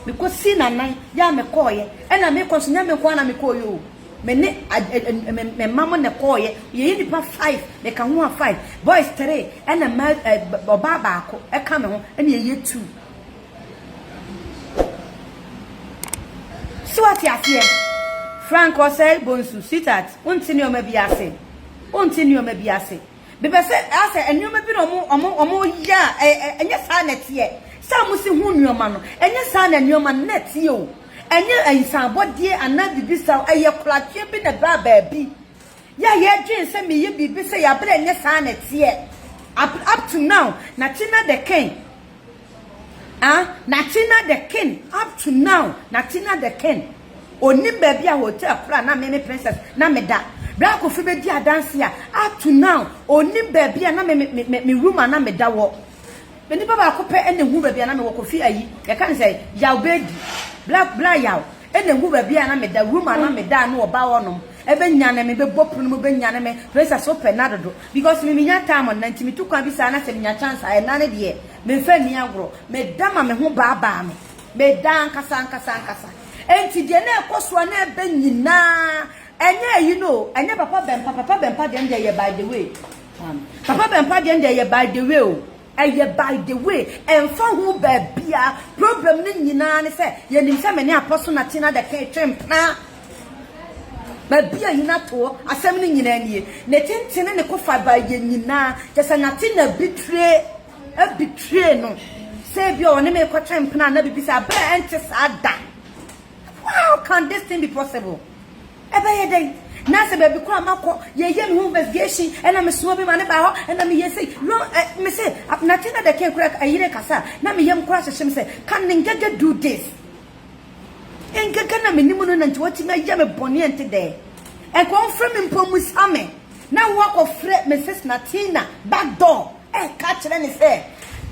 S2: Mekɔsii n'anan, yɛ a mekɔɔyɛ. Ɛna mekɔ nso, nyɛ me nko ara na mekɔɔyɛ o. Me ne me mma mo na ɛkɔɔyɛ. Yɛyɛ nipa five, meka ho a five. Boys three, ɛna mmaa ɔbaa baako ɛka me ho, ɛna yɛyɛ two. So wate aseɛ? Frank Osei Bonsu, sweetheart, wonte nneɛma bi ase. Wonte nneɛma bi ase. Mepɛ sɛ asɛ nneɛma bi na ɔmo ɔmo ɔmo yɛ a ɛnyɛ saa na ɛteɛ. Sɛ a mo si hu nneɛma no, ɛnyɛ saa na nneɛma no na ɛteɛ o. Ɛnyɛ nsaabɔdeɛ anaa biribi saa o, ɛyɛ koratweɛ bi na ɛbaa baabi. Yɛ a yɛdwen sɛ meyɛ biribi sɛ yɛabrɛ ɛnyɛ saa na ɛteɛ. Up, up to now, Natina the King. Ah, Natina the King, up to now, Natina the King. Onim baabi a hotel kora na me me princess na meda. Bra Kofi bɛdi adanse a, up to now, onim baabi a na me me me me room a na meda wɔ. Me nipa baako pɛ ɛna ehu baabi a na mewɔ Kofi ayi. Yɛka ne sɛ Yaw Bedi. Bla bla Yaw. Ɛna ehu baabi a na meda room a na meda a na ɔba hɔnom. Ɛbɛnyane me, bɛbɔ pono mu bɛnyane me. Princess wopɛ nna dodo. Because me menya time nna nti metu kwan bi saa na sɛ menya chance a ɛnna ne deɛ memfa nni agorɔ. Meda ma me ho baabaa me. Meda ankasa ankasa ankasa. Enti deɛ na ɛkɔ so a na ɛbɛ nyinaa ɛnyɛ ayi no o, ɛnyɛ papa bɛmpa, papa bɛmpa deɛ no deɛ ɛyɛ by the way. Papa bɛmpa deɛ no deɛ ɛyɛ by the way o. Ɛyɛ by the way, ɛmfa ho baabia. Problem no nyinaa ne sɛ yɛnim sɛ me ne Apostle Natina the King twe mpena. Baabi a yina toɔ, asɛm no nyinaa nie. Ne tentene ne kofa ba yɛ nyinaa. Kyɛ sɛ Natina bitire, abitire no. Sɛ ebi a ɔne me kɔtwe mpena na bibi sɛ abere a ɛnte saa da. How can this thing be possible? Ɛbɛyɛ dɛn? Na sɛ baabi kɔ a makɔ, yɛyɛ me ho investigation, ɛna mesoma bi ma ne ba hɔ, ɛna meyɛ sei. No, ɛ, me se, Natina the King kora ayere kasa, na me yam kora hyehyɛ me sɛ, can Ngege do this? Ngege na menim no na nti watumi ayɛ me bɔne ɛnte dɛ. Ɛnka ɔmfrɛ me mpo mmusa me. Na wakɔfrɛ Mrs. Natina back door. Ɛka kyerɛ ne sɛ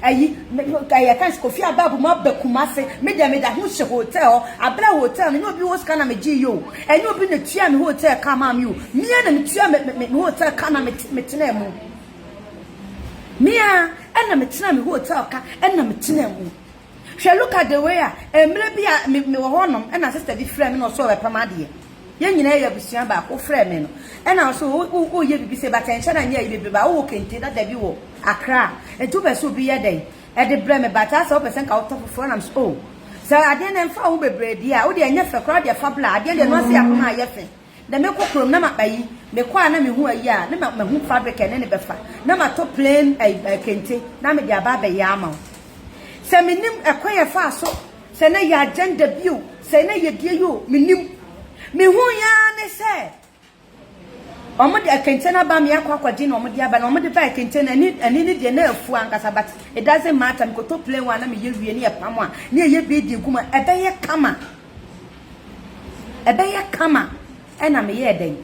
S2: ayi ɛyɛ kan Kofi Ababu mu aba Kumase me deɛ meda ho hyɛ hotel hɔ abere hotel no nyɛ obi wɔ sika na megye yi o ɛnyɛ obi na tua me hotel ka maa me o mia na metua me me me hotel ka na me metena mu mia ɛna metena me hotel ka ɛna metena mu hwɛ look at the way a mmerɛ bi a me me wɔ hɔnom ɛna sister bi frɛ me na ɔsɛ ɔbɛpam adeɛ yɛn nyinaa yɛ abusua baako frɛ me no ɛna ɔsɛ woyɛ biribi sɛ bata nhyɛ na nyɛ ayi bebree ba wowɔ kente dada bi wɔ Accra nti wopɛ sɛ obi yɛ dɛn ɛde brɛ me but asɛ wopɛ sɛ nka wotɔ foforɔ nam so oh sɛ adeɛ no ɛmfa wo ho bebree deɛ a wodeɛ ɛnyɛ fɛ koraa wodeɛ fa bla adeɛ deɛ no ase apam a ɛyɛ fɛ na mekɔ kurom na ma ayi mekɔ a na mehu ayi a na mahu fabric ɛne ne bɛfa na matɔ plain ɛɛ kente na mede aba abɛyɛ ama wo sɛ menim ɛkwan yɛfaa so sɛ na yɛ agenda bi o sɛ na yɛ die yi o menim mehu ya ne sɛ wɔn de kente no aba me akɔ akɔgye na wɔn de aba na wɔn de ba kente no ani ani ne deɛ na afu ankasa but it doesn't matter mekɔtɔ plain one na meyɛ wie ne yɛ pam a ne yɛ bi di gu mu ɛbɛyɛ kama ɛbɛyɛ kama ɛna meyɛ dɛn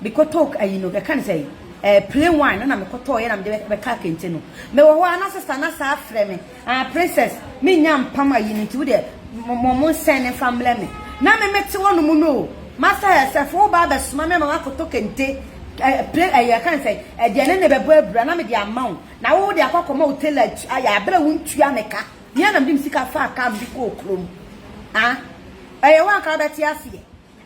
S2: mekɔtɔ ayi no ɛka ne sɛ ɛɛ plain one na mekɔtɔ yɛ na mede bɛka kente no mewɔ hɔ a na sister na saa frɛ me ah princess menya mpam ayi no nti wo deɛ mo mo nsɛn ne mfa mlɛ me na me mete hɔ nom no. Master herself wo ba abɛsoma me ama makɔtɔ kente ɛ pre ɛyɛ yɛka ne sɛ ɛdeɛ ne ne bɛbɔ abura na mede ama wo na wo de akɔ akɔma wo tailor ayɛ aberɛ a wontua me ka. Me ara na mede me sika faa kaa mede kɔɔ kurom. Ah ɛyɛ wo anka wobɛte aseɛ.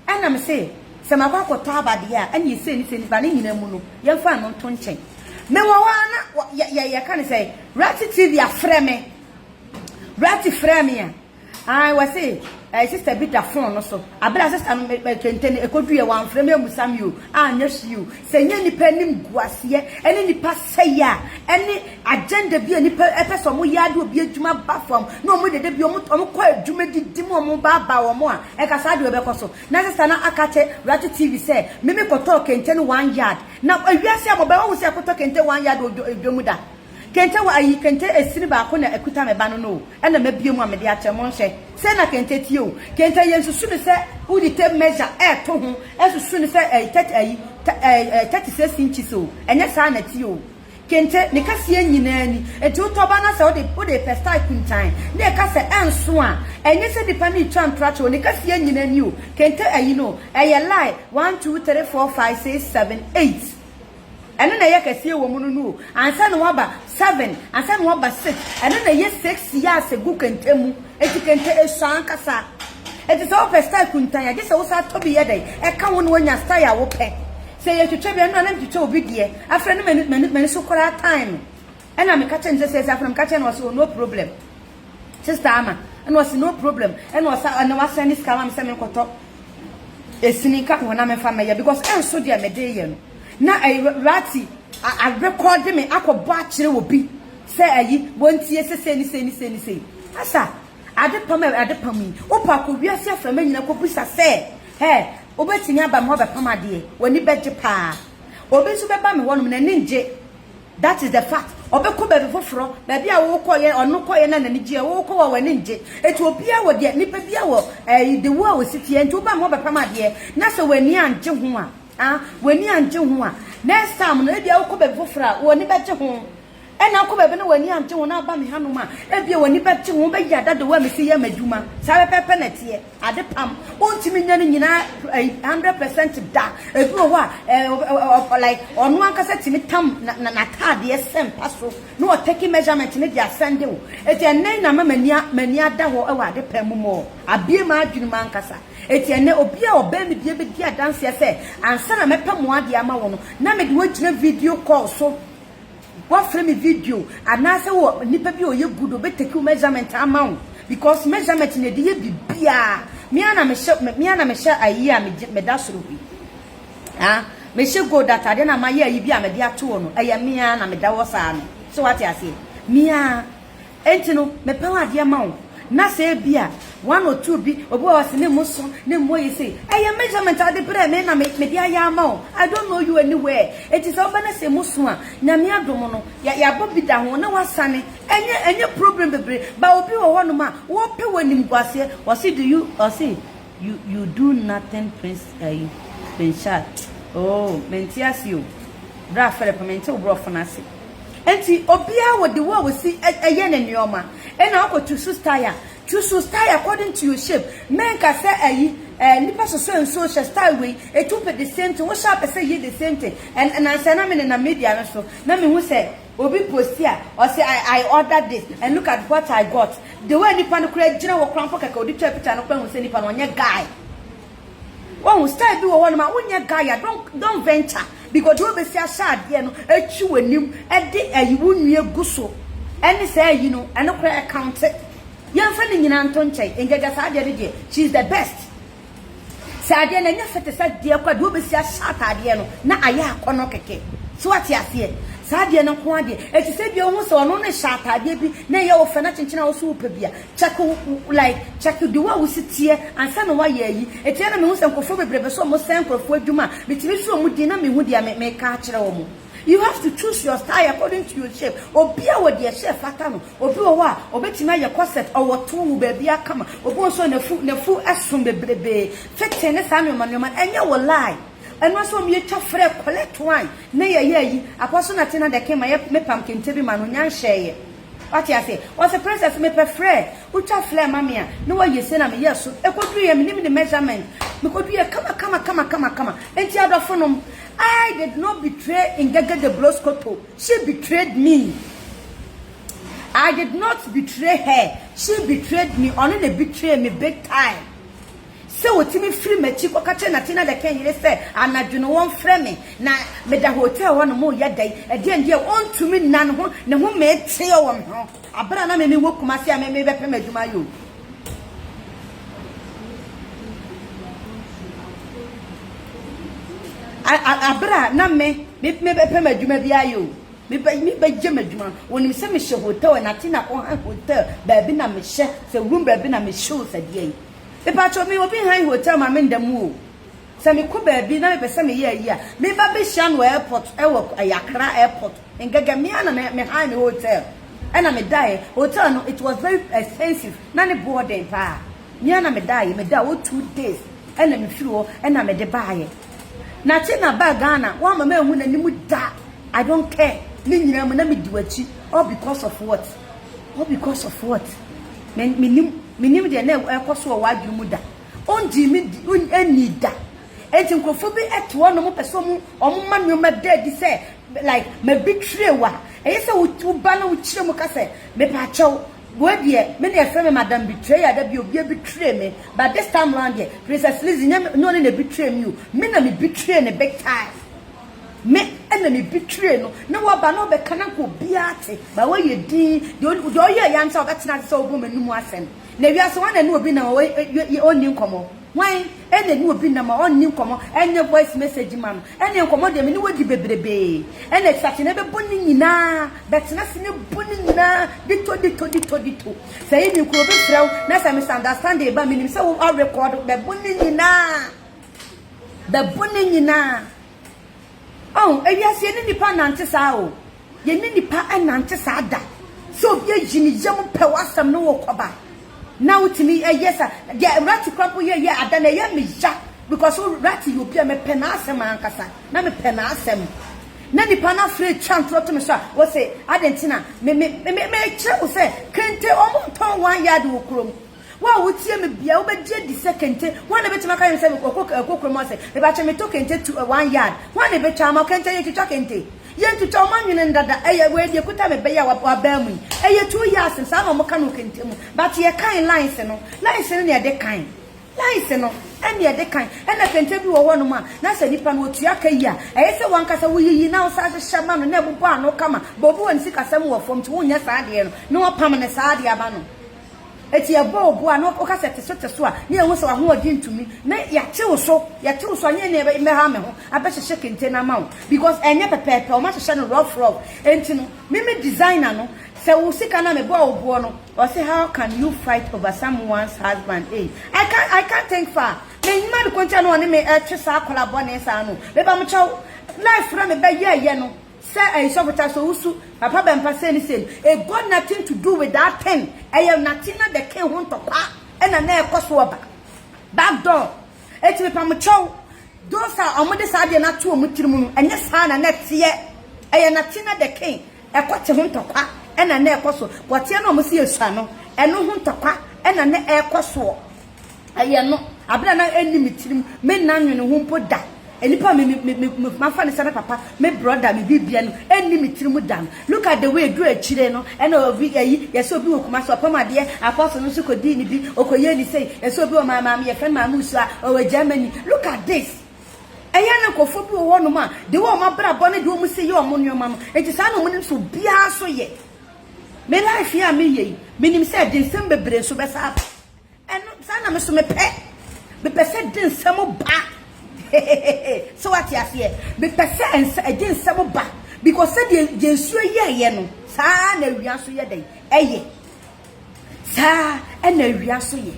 S2: Ɛna me se sɛ makɔ akɔtɔ aba deɛ a ɛneɛ sei ne sei ne ba ne nyinaa mu no yɛmfa ɛno nto nkyɛn. Mewɔ hɔ ara na yɛ yɛ yɛka ne sɛ Ratty TV afrɛ me. Ratty frɛ me a Ae wɔse eh sister bi da phone no so abere a sister no me kente no ekoduiɛ wamfrɛ me ammusa me o anyɛ hwee o sɛ nyɛ nipa anim guaseɛ ɛne nipa sɛeɛ a ɛne agenda bi a nipa ɛpɛ sɛ ɔmo yɛ ade obi adwuma ba fam na ɔmo dede bi ɔmo ɔmo kɔ adwuma didi mu ɔmo baabaa ɔmo a ɛka saa deɛ ɔbɛkɔ so na sister no aka kyɛ Ratty TV sɛ me me kɔtɔɔ kente no one yard na ewiase a mɔbɛ wahu sɛ ɛkɔtɔ kente one yard wɔ dwa mu da. Kente wɔ ayi kente esini baako na ɛkuta me ba no no o ɛna mabue mu a mede akyɛ monhwɛ sei na kente tie o kente yɛnsusu no sɛ wode tape measure ɛɛto ho ɛsusu no sɛ ɛyi tɛt ayi ɛɛ 36 inches o ɛnyɛ saa na ɛteɛ o kente ne kɛseɛ nyinaa ni nti wotɔ ba na sɛ wode wode pɛ style kuntan na ɛka sɛ ɛnso a ɛnyɛ sɛ nipa no retwa ntorakyɛ o ne kɛseɛ nyinaa ni o kente ayi no ɛyɛ line 1 2 3 4 5 6 7 8 Ɛno na ɛyɛ kɛseɛ wɔ mu no no o, ansa na waba seven, ansa na waba six, ɛno na ɛyɛ six years gu kente mu, enti kente esua ankasa. Enti sɛ wopɛ style kuntan a, gye sɛ wosan tɔ bi yɛ dɛn, ɛka ho na woanya style a wopɛ. Sɛ yɛtwitwa bi a, ɛno na na metwitwa obi deɛ, afei no m'ani m'ani so koraa time. Ɛna meka kyerɛ no sɛ sɛ afei na meka kyerɛ no ɔse oh no problem. Sister Ama, ɛna ɔse no problem, ɛna ɔsa ɛna wasan ne sika ama me sɛ menkɔtɔ esini nka ho na memfa mɛyɛ because ɛnso deɛ mede yɛ no na ɛyi rati arekɔde me akɔbɔ akyerɛ obi sɛ ɛyi wɔntie sɛ sei ne sei ne sei ne sei asa ade pam ade pam yi wopɛ akɔ wiase aframa nyina kɔbisa sɛ hɛ wobɛtumi aba me hɔ bɛpam adeɛ w'ani bɛgye paa obi nso bɛba me hɔnom n'ani ngye That is the fact. Ɔbɛkɔ baabi foforɔ, baabi a wokɔeɛ, ɔno kɔeɛ na n'ani gyeɛ, wokɔ hɔ a w'ani ngye. Enti obiara wɔ deɛ, nipa biara wɔ ɛɛ the way a ɔsi teɛ. Nti woba ma ɔbɛpam adeɛ na sɛ w'ani angye ho a, ah, w'ani angye ho a, next time no ebia wokɔ baabi foforɔ a, w'ani bɛgye ho. Ɛna wokɔ baabi na w'ani angye ho na aba me hanom a, ebia w'ani bɛgye ho, wobɛyɛ ada the way a mesi yɛ m'adwuma. Saa pɛpɛɛpɛ na ɛteɛ. Ade pam, wontumi nyɛ ne nyinaa 100% da. Ebi wɔ hɔ a, eh, like ɔno ankasa tumi tam n'ataadeɛ sɛ mpa so na ɔtake measurement ne de asɛnde wo. Eti ɛnnɛ na ama m'ani m'ani ada hɔ wɔ ade pam mu mɔ. Abie m'adwene mu ankasa. Eti ɛnnɛ obi a ɔbɛn me bia bɛdi adanseɛ sɛ ansa na mɛpɛ mo adeɛ ama wo no, na mede wo agyina video call so. Woafrɛ me video anaasɛ wɔ nipa bi a ɔyɛ good ɔbɛ take wo measurement ama wo because measurement na ɛde yɛ biribiara. Me ara na mehyɛ me ara na mehyɛ ayi a meda soro hɔ yi. Ah, mehyɛ gold ataadeɛ na mayɛ ayi bi a mede ato hɔ no, ɛyɛ me ara na meda hɔ saa no. So wate aseɛ? Me ara. Enti no, mepɛw adeɛ ma wo, na sɛ ebia one or two bi, obi wɔ hɔ ɔse ne mu so, ne mu ayɛ sei, ɛyɛ measurement a wode brɛɛ me na me mede ayɛ ama wo, I don't know you anywhere, enti sɛ woba na sɛ emu so a, Nyame adom no, yɛ yɛabɔ bi da ho na woasane, ɛnyɛ ɛnyɛ problem bebree, but obi wɔ hɔnom a, wɔpɛ w'animguaseɛ, ɔse do you, ɔse you you do nothing prince ayi, Prince Charles, oh, mente ase o, bra Philip, mente wo borɔfo no ase. Enti obiara wɔ the way a osi yɛ ne nneɛma. Ɛna wokɔ choose style a, choose style according to your shape. Menka sɛ ayi eh, nipa sosɔ nsuo hyɛ style wei, eti wopɛ the same thing, wohyɛ a pɛ sɛ yɛ the same thing. And nansa na me nenam media no so, na mehu sɛ obi posti a, ɔse I, I ordered this and look at what I got. The way nipa no koraa gyina hɔ koraa mpo kɛkɛ ɔde twaa picture no koraa hu sɛ nipa no ɔnyɛ guy. Wahu style bi wɔ hɔ nom a wonyɛ guy a don't don't venture because deɛ wobɛsi ahyɛ adeɛ no atwi w'anim ɛde ayi wo nua gu so ɛne saa ayi no ɛno koraa ɛkaunte yɛmfa ne nyinaa nto nkyɛn ngagya saa adeɛ no deɛ she is the best sɛ adeɛ no ɛnyɛ fɛ te sɛ deɛ kɔ deɛ wobɛsi ahyɛ ataadeɛ no na ayɛ akɔnɔ kɛkɛ so wate aseɛ saa adeɛ no nko adeɛ ɛti sɛ deɛ wohu sɛ ɔno no hyɛ ataadeɛ bi na ɛyɛ wo fɛ na kyenkyene a wo so wopɛ bi a Check wo like check the way a wosi teɛ ansa na woayɛ ayi. Eti ɛna mehu sɛ nkurɔfoɔ bebree pɛ sɛ wɔn sɛe nkurɔfoɔ adwuma a, metumi so wɔn din na mehu deɛ me meka akyerɛ wɔn. You have to choose your style according to your shape. Obia wɔ deɛ ɛhyɛ fata no. Obi wɔ hɔ a obetumi ayɛ corset, ɔwɔ to wɔ baabi akama. Obi wɔ nso a nafu nafu ɛso bebrebee. Fitting ne saa nneɛma nneɛma no ɛnyɛ wo lie. Ɛno nso wɔn yɛtwa frɛ collect wine na yɛyɛ ayi. Apostle Natina Deke ma yɛ mepam kente bi ma no, ɔnya nhyɛeɛ. Wate aseɛ? Ɔse princess mepɛ frɛ, wotwa flare ma me a, na wayɛ sei na meyɛ so. Ɛkɔduruiɛ menim ne measurement. Mekɔduruiɛ kama kama kama kama kama. Enti adɔfonom, I did not betray Ngege de Broskoto, she betrayed me. I did not betray her, she betrayed me. Ɔno na betray me big time. Sɛ ɔtumi firi m'akyi kɔka kyerɛ Natina the King yere sɛ anadwo no wɔmfrɛ me na meda hotel hɔ nom reyɛ dɛn, ɛdeɛn deɛ ɔntumi nna ne ho, ne ho meteɛ wɔ me ho aberɛ a na me mewɔ Kumasi a me mebɛpɛ m'adwuma ayɛ o. Aberɛ a na me mebɛpɛ m'adwuma bi ayɛ o. Mebɛyɛ m'adwuma. Wɔnim sɛ mehyɛ hotel, Natina kɔhan hotel baabi na mehyɛ, sɛ room baabi na mehyɛ o sɛ deɛn. Mepakyɛw me obi nhan hotel ma me nda mu o. Sɛ me kɔ baabi na me pɛ sɛ me yɛ ayi a, me ba bɛ hyia no wɔ airport ɛwɔ ɛyɛ Accra airport. Ngɛgɛ me ara na me me han me hotel ɛna me daeɛ. Hotel no it was very expensive na ne boɔ den paa. Me ara na me daeɛ, me daa hɔ 2 days ɛna me firi hɔ ɛna me de baeɛ. Na kye na baa Ghana, wamma manhu n'anim da. I don't care. Ne nyinaa mu na me di w'akyi all because of what? All because of what? Me menim menim deɛ na ɛkɔ so wɔ w'adwene mu da. Ɔngye me di ɛnni da. Enti nkurɔfoɔ bi ɛte hɔ nom pɛ sɛ ɔmo ɔmo ma nneɛma da adi sɛ like ma bi tire wa. Ɛyɛ sɛ wo ba na wokyerɛ mu ka sɛ mepaakyɛw wei deɛ me na ɛfrɛ me Madam Betrayer da bi obi betray me, but this time round deɛ Princess Lizzy nyɛ nyɛ ɔne na betray me o, me na me betray ne big time. Me ɛna me betray no na waba na ɔbɛka na nka obiara te ba wɔyɛ din deɛ deɛ ɔyɛ ya nsa ɔbɛtena ase sɛ ɔbɔ m'anim asɛm. Na wiase wɔn na ne obi nam a ɔnni nkɔmmɔ. Wɔn ɛna ne obi nam a ɔnni nkɔmmɔ, ɛnyɛ voice message ma no ɛne nkɔmmɔ deɛ me ne wɔdi bebrebee. Ɛna sakye na ɛbɛbɔ ne nyinaa bɛtena ase ne bɔ ne nyinaa dito dito dito dito. Sɛ yi mi kuro bi frɛ wo na sɛ misunderstanding ba, menim sɛ wo arekɔdo bɛbɔ ne nyinaa, bɛbɔ ne nyinaa. Ɔn ewiase yɛne nipa nante saa o, yɛne nipa nante saa da sɛ obi ayi ne yam pɛ w'asɛm no wɔ kɔba na wotumi ɛyɛ sa deɛ Rati kora mpo yɛ ada na ɛyɛ me ya because Rati yɛ obi a mepɛ n'asɛm ankasa na mepɛ n'asɛm na nipa no afrɛ twa ntorɔ to me so a wɔsɛ ade nti na me me me mekyerɛ wo sɛ kente ɔmo ntɔn 1 yard wɔ kurom. Wo a wotie me bia wobɛgye adi sɛ kente hwan na bɛtumi aka yɛn sɛ ɔkɔ ɛkɔ kurom ase mebakyɛ metɔ kente tu 1 yard, hwan na ɛbɛtwa ama kente? Yɛntwitwa kente, yɛntwitwa. Ɔmo anwene no dada. Ɛyɛ wei deɛ kuta me bɛyɛ a wabaa mu yi ɛyɛ 2 yards saa na ɔmo ka no kente mu, but yɛ kan lines no, lines no na yɛde kan lines no ɛne yɛde kan. Ɛna kente bi wɔ hɔnom a na sɛ nipa no otua ka yi a, ɛyɛ sɛ wankasa woyiyi na wosa ahyehyɛ ma no na ɛbobɔ ano kama ba. Obi wɔ ne sikasɛm wɔ fam nti wonyɛ saa adeɛ no na wɔpam ne saa adeɛ ama no. Eti ɛbɔ obo a na woka sɛ te so te so a na yɛhu sɛ wahoɔden ntumi na yɛate wo so, yɛte wo so a nyɛ ne mmɛha me ho abɛhyehyɛ kente no ama wo because ɛnyɛ pɛpɛɛpɛ, ɔmo ahyehyɛ no rough rough. Enti no meme designer no sɛ wo sika na mebɔ wo boɔ no, ɔse, "How can you fight over someone's husband?" Hey, I can't think far. Me nyima de kontia no ɔne me ɛtwe saa akɔla bɔne saa no meba mo kyɛw life na mebɛyɛ yɛ no sɛ ɛyi sɔfo ta so wusu papa bɛmpa sɛ ne sɛ it got nothing to do with that thing. Ɛyɛ Natina the King ho ntɔkwa ɛna na ɛkɔ so ɔba back door. Eti mepa mo kyɛw, those a ɔmo de saa adeɛ no ato ɔmo tirim no, ɛnyɛ saa na na ɛteɛ. Ɛyɛ Natina the King ɛkɔ te ho ntɔkwa ɛna na ɛkɔ so kɔteɛ na ɔmo si esua no ɛno ho ntɔkwa ɛna na ɛkɔ soɔ. Ɛyɛ no abena na ɛni mi tirim, me nna nwene ho mpo da. Nipa mi mi mi mi mafa ne sɛ me papa, me brother, me bibia no ɛni mi tirim da no. Look at the way duru akyire no ɛna obi ɛyi yɛsɛ obi wɔ Kumasi ɔpam adeɛ apɔso no nso kɔdii ne bi ɔkɔyɛ ne sei yɛsɛ obi wɔ maa maame yɛfɛ no maame usu a ɔwɔ Germany. Look at this. Ɛyɛ ne nkɔfoɔ bi wɔ hɔnom a de wɔn abrabɔ ne de wɔn si yɛ wɔn nneɛma no nti saa na wɔn nim so biara so yɛ me life yi a meyɛ yi. Menim sɛ de nsɛm bebree nso bɛsa aba. Ɛno saa na me so mepɛ sɛ de nsɛm ba sɛ wate aseɛ. Mepɛ sɛ nsa ɛde nsɛm ba because sɛdeɛ deɛ nsuo yɛɛyɛ no saa na awia nso yɛ dɛn ɛyɛ saa ɛna awia nso yɛ.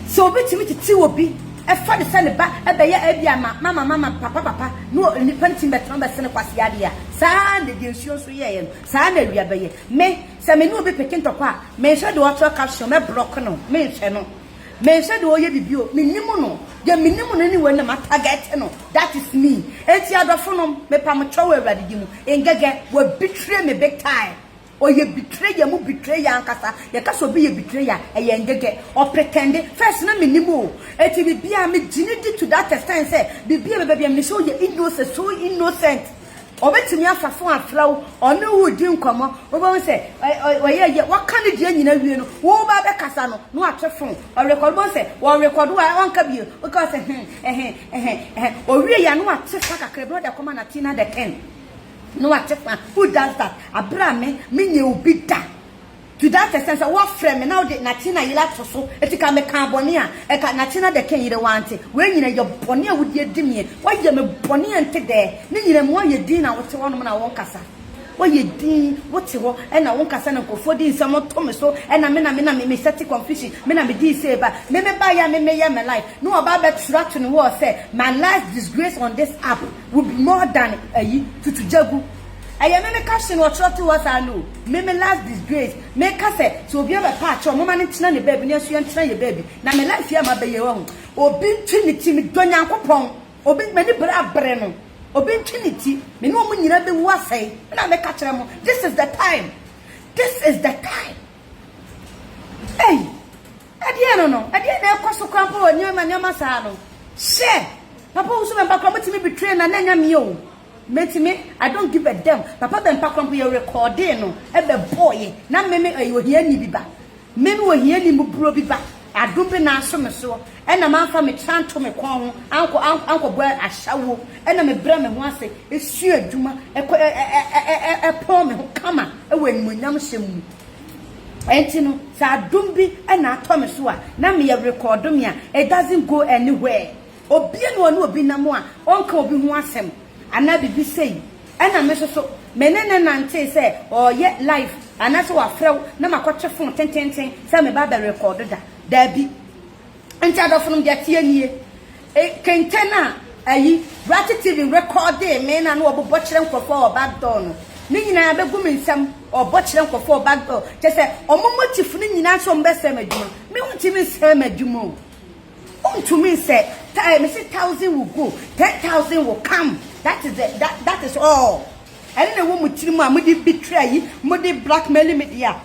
S2: Sɛ obi tumi tete obi ɛfa ne sɛ ne ba ɛbɛyɛ ɛbi ama mama mama papa papa na nipa no tumi bɛtena bɛsene kwasi adeɛ a, saa na deɛ nsuo nso yɛɛyɛ no saa na awia bɛyɛ. Me sɛ me ne obi peke ntɔkwa a, menhwɛ deɛ ɔtwerɛ caption, mɛblock no. Menhwɛ no, menhwɛ deɛ ɔyɛ bibi o. Menim no deɛ menim no ne wei na ma target no. That is me. Enti adɔfo no, mepam kyɛw wɔ Awurade di mu. Ngɛgɛ wabitire me big time. Ɔyɛ betrayer mu betrayer ankasa. Yɛka sɛ obi yɛ betrayer a, ɛyɛ Ngege. Ɔpretɛnde. First na mennim o. Enti biribiara megye no di to that extent sɛ biribiara ɛbɛba biara menim sɛ ɔyɛ innocent, so innocent. Ɔbɛtumi afa fon afrɛ wo, ɔne wo redi nkɔmmɔ, wobɛhu sɛ ɔyɛ yɛ, waka ne deɛ nyina wie no, wo ba bɛkasa no, na wate fon, ɔrekɔdo, wobɛhu sɛ ɔrekɔdo a ɔnka bio, woka sɛ hmm, ɛhe, ɛhe, ɛhe, ɔwie yɛ a na wate fa kakra bi na ɔde akɔma Natina the king, na wate fa, who does that? Aberɛ a me, menyɛ obi da. To that extent sɛ woafrɛ me na wode Natina yere ato so, eti ka mekaa bɔne a, ɛka Natina the king yere wante, wei nyina yɛ bɔne a wode adi meɛ, woayɛ me bɔne a ɛnte dɛɛ, ne nyina mu woayɛ din na wote hɔnom na wonkasa, woayɛ din, wote hɔ na wonkasa na nkurɔfoɔ de nsɛm to me so, ɛna me na me na me sɛte confusion, me na medii sei ba, me me baeɛ a me meyɛ me life, na wɔba abɛtwerɛ ato ne wall sɛ my last disgrace on this app will be more than ayi, tutu gyagu. Ɛyɛ me me caption wɔtwerɛ too hɔ saa no o, me me last disgrace, me ka sɛ sɛ obi abɛpa akyɛw momma no ntena ne baabi na yɛnso yɛntena yɛ baabi na me life yi a maba yi wahu obi ntwi ne ti me dɔ Nyankopɔn obi m'ani bere abere no obi ntwi ne ti me ne wɔn nyinaa bɛwu asɛe me na meka kyerɛ mo this is the time this is the time ei ɛdeɛ no no ɛdeɛ na ɛkɔ so koraa mpo wɔ nneɛma nneɛma saa no hyɛ papa wo so bɛmpa koraa motumi betray na na ɛnyɛ me o Mɛtumi, I don't give a damn, papa bɛmpa koraa mpo yɛ recordee no bɛ bɔɔyɛ na me me ɛyɛ ohiani bi ba, me me ohiani muburo bi ba, adom bi na aso me soɔ ɛna manfa me tiri anto me kɔn ho ankɔ ankɔ bɔ ashawo ɛna me brɛ me ho ase sua adwuma ɛkɔ ɛ ɛ ɛ ɛ ɛpɔn me ho kama ɛwɔ animuonyam hyɛ mu. Ɛnti no sɛ adom bi na atɔ me so a na meyɛ recorde me a it doesn't go anywhere. Obia na ɔne obi nam a ɔnka obi ho asɛm anaa biribi sei ɛna me nso so me ne no nantee sɛ ɔɔyɛ live anaasɛ wafrɛ wo na makɔtwe phone tententen sɛ meba abɛ record da daabi nti adɔfonom deɛ ɛteɛ nie e kente no a ayi Brakye TV recordee me na na ɔbobɔ kyerɛ nkurɔfoɔ wɔ back door no ne nyinaa bɛgu me nsam ɔbɔ kyerɛ nkurɔfoɔ wɔ back door kyɛ sɛ ɔmo motive no nyinaa sɛ ɔmo bɛsɛe m'adwuma me wontumi nsɛe m'adwuma o. Wontumi nsɛ eh, mese thousand will go, 10,000 will come. That is the, that, that is all. Ɛne na ɛwɔ mo tirim a mode betray yi, mode blackmail me deɛ a.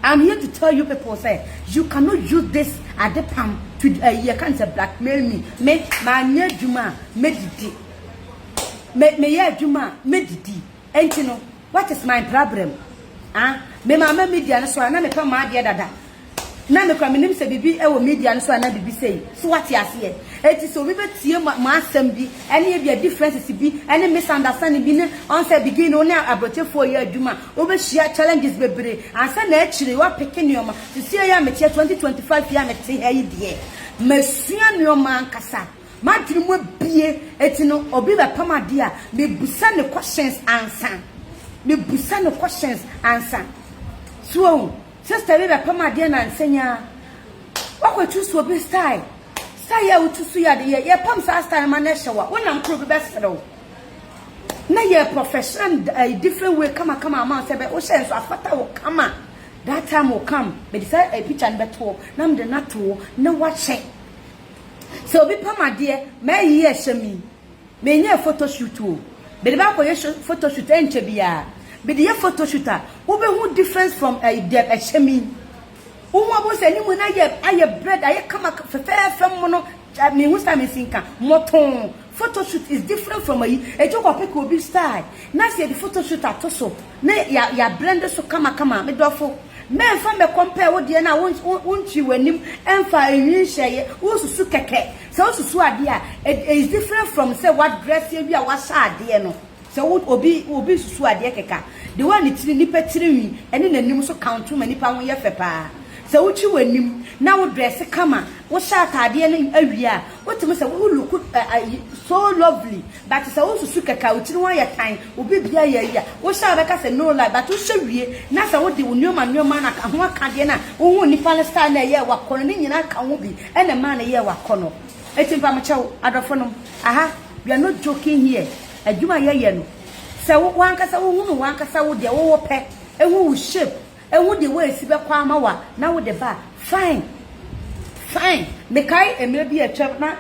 S2: I'm here to tell you people say you cannot use this adepam to you can say blackmail me. Me manyɛ adwuma a medidi. Me meyɛ adwuma a medidi. Enti no what is my problem? Ah, me mama media no so a na mepɛ m'adeɛ dada. Na me koraa menim sɛ biribi wɔ media no so anaa biribi sei. So wate aseɛ? Enti sɛ obi bɛtie mo asɛm bi ɛne ebia differences bi ɛne misunderstanding bi ne ɔn sɛ begin no wo ne abrɔkyɛfoɔ yɛ adwuma a wobɛhyia challenges bebree ansa na akyire woapeke nneɛma. Sesie yi a meteɛ 2025 yi a mete ha yi deɛ masua nneɛma ankasa. M'adwene mu abue enti no obi bɛpam adeɛ a mebusa no questions ansa. Mebusa no questions ansa. So wahu? Sister bi bɛpam adeɛ nansa yi ara. Wakɔ choose obi style. Style a wotu so yɛ ade yɛ yɛpam saa style ma no ɛhyɛ wo a wonam koro bi bɛsere wo. Na yɛ professional uh, different way kama kama ama sɛ bɛ wohyɛ nso afata wo kama. That time will come. Mede saa eh, picture no bɛto na mede no ato na wahyɛ. Sɛ obi pam adeɛ ma ayi ɛhyɛ mi. Menyɛɛ photo shoot o. Mede bɛ akɔyɛ photo shoot ɛnkyɛ biara. Mede yɛ photo shoot a, wobɛhu difference from ɛyi deɛ ɛhyɛ me yi. Wohu a wobɛhu sɛ anim no ayɛ ayɛ bread ayɛ kama fɛfɛɛfɛ mono menhu style mensi nka mɔtoo. Photo shoot is different from ayi. Eti wokɔ pick obi style na sɛ yɛde photo shoot ato so na ya ya blend so kama kama a, me dɔfo. Mɛmfa mmɛ compare wo deɛ no a wo wontwi w'anim ɛmfa nhwi nhyɛeɛ, wosusu kɛkɛ. Sɛ wosusu adeɛ a, it is different from sɛ woadrɛse awie a woahyɛ adeɛ no. Sɛ wo obi obi susu adeɛ kɛkɛ a, the way a ne tiri nipa tirinwi ɛne n'anim nso count ma nipa ho yɛ fɛ paa. Sɛ wotwi w'anim na wo drɛse kama, wohyɛ ataadeɛ no awie a, wotumi sɛ wo look so lovely. But sɛ wo susu kɛkɛ a wo tiri ho ayɛ tan, wo biribiara yɛ ayi a, wohyɛ a wobɛka sɛ no lie but wohyɛ wie na sɛ wode wo nnoɔma nnoɔma no aka ho akadeɛ no a wohuu nipa no style no a ɛyɛɛ wo akɔnnɔ ne nyinaa ka ho bi ɛna ɛmaa no yɛɛ wo akɔnnɔ. Enti mpamokyɛw adɔfonom, aha we are not joking here, adwuma a yɛyɛ no sɛ wo wankasa wohunu wankasa wo deɛ wo wopɛ, ehu wo shape, ehu deɛ woesi bɛkɔ ama wo a na wode ba a fine, fine. Mekae mmerɛ bi a atwam na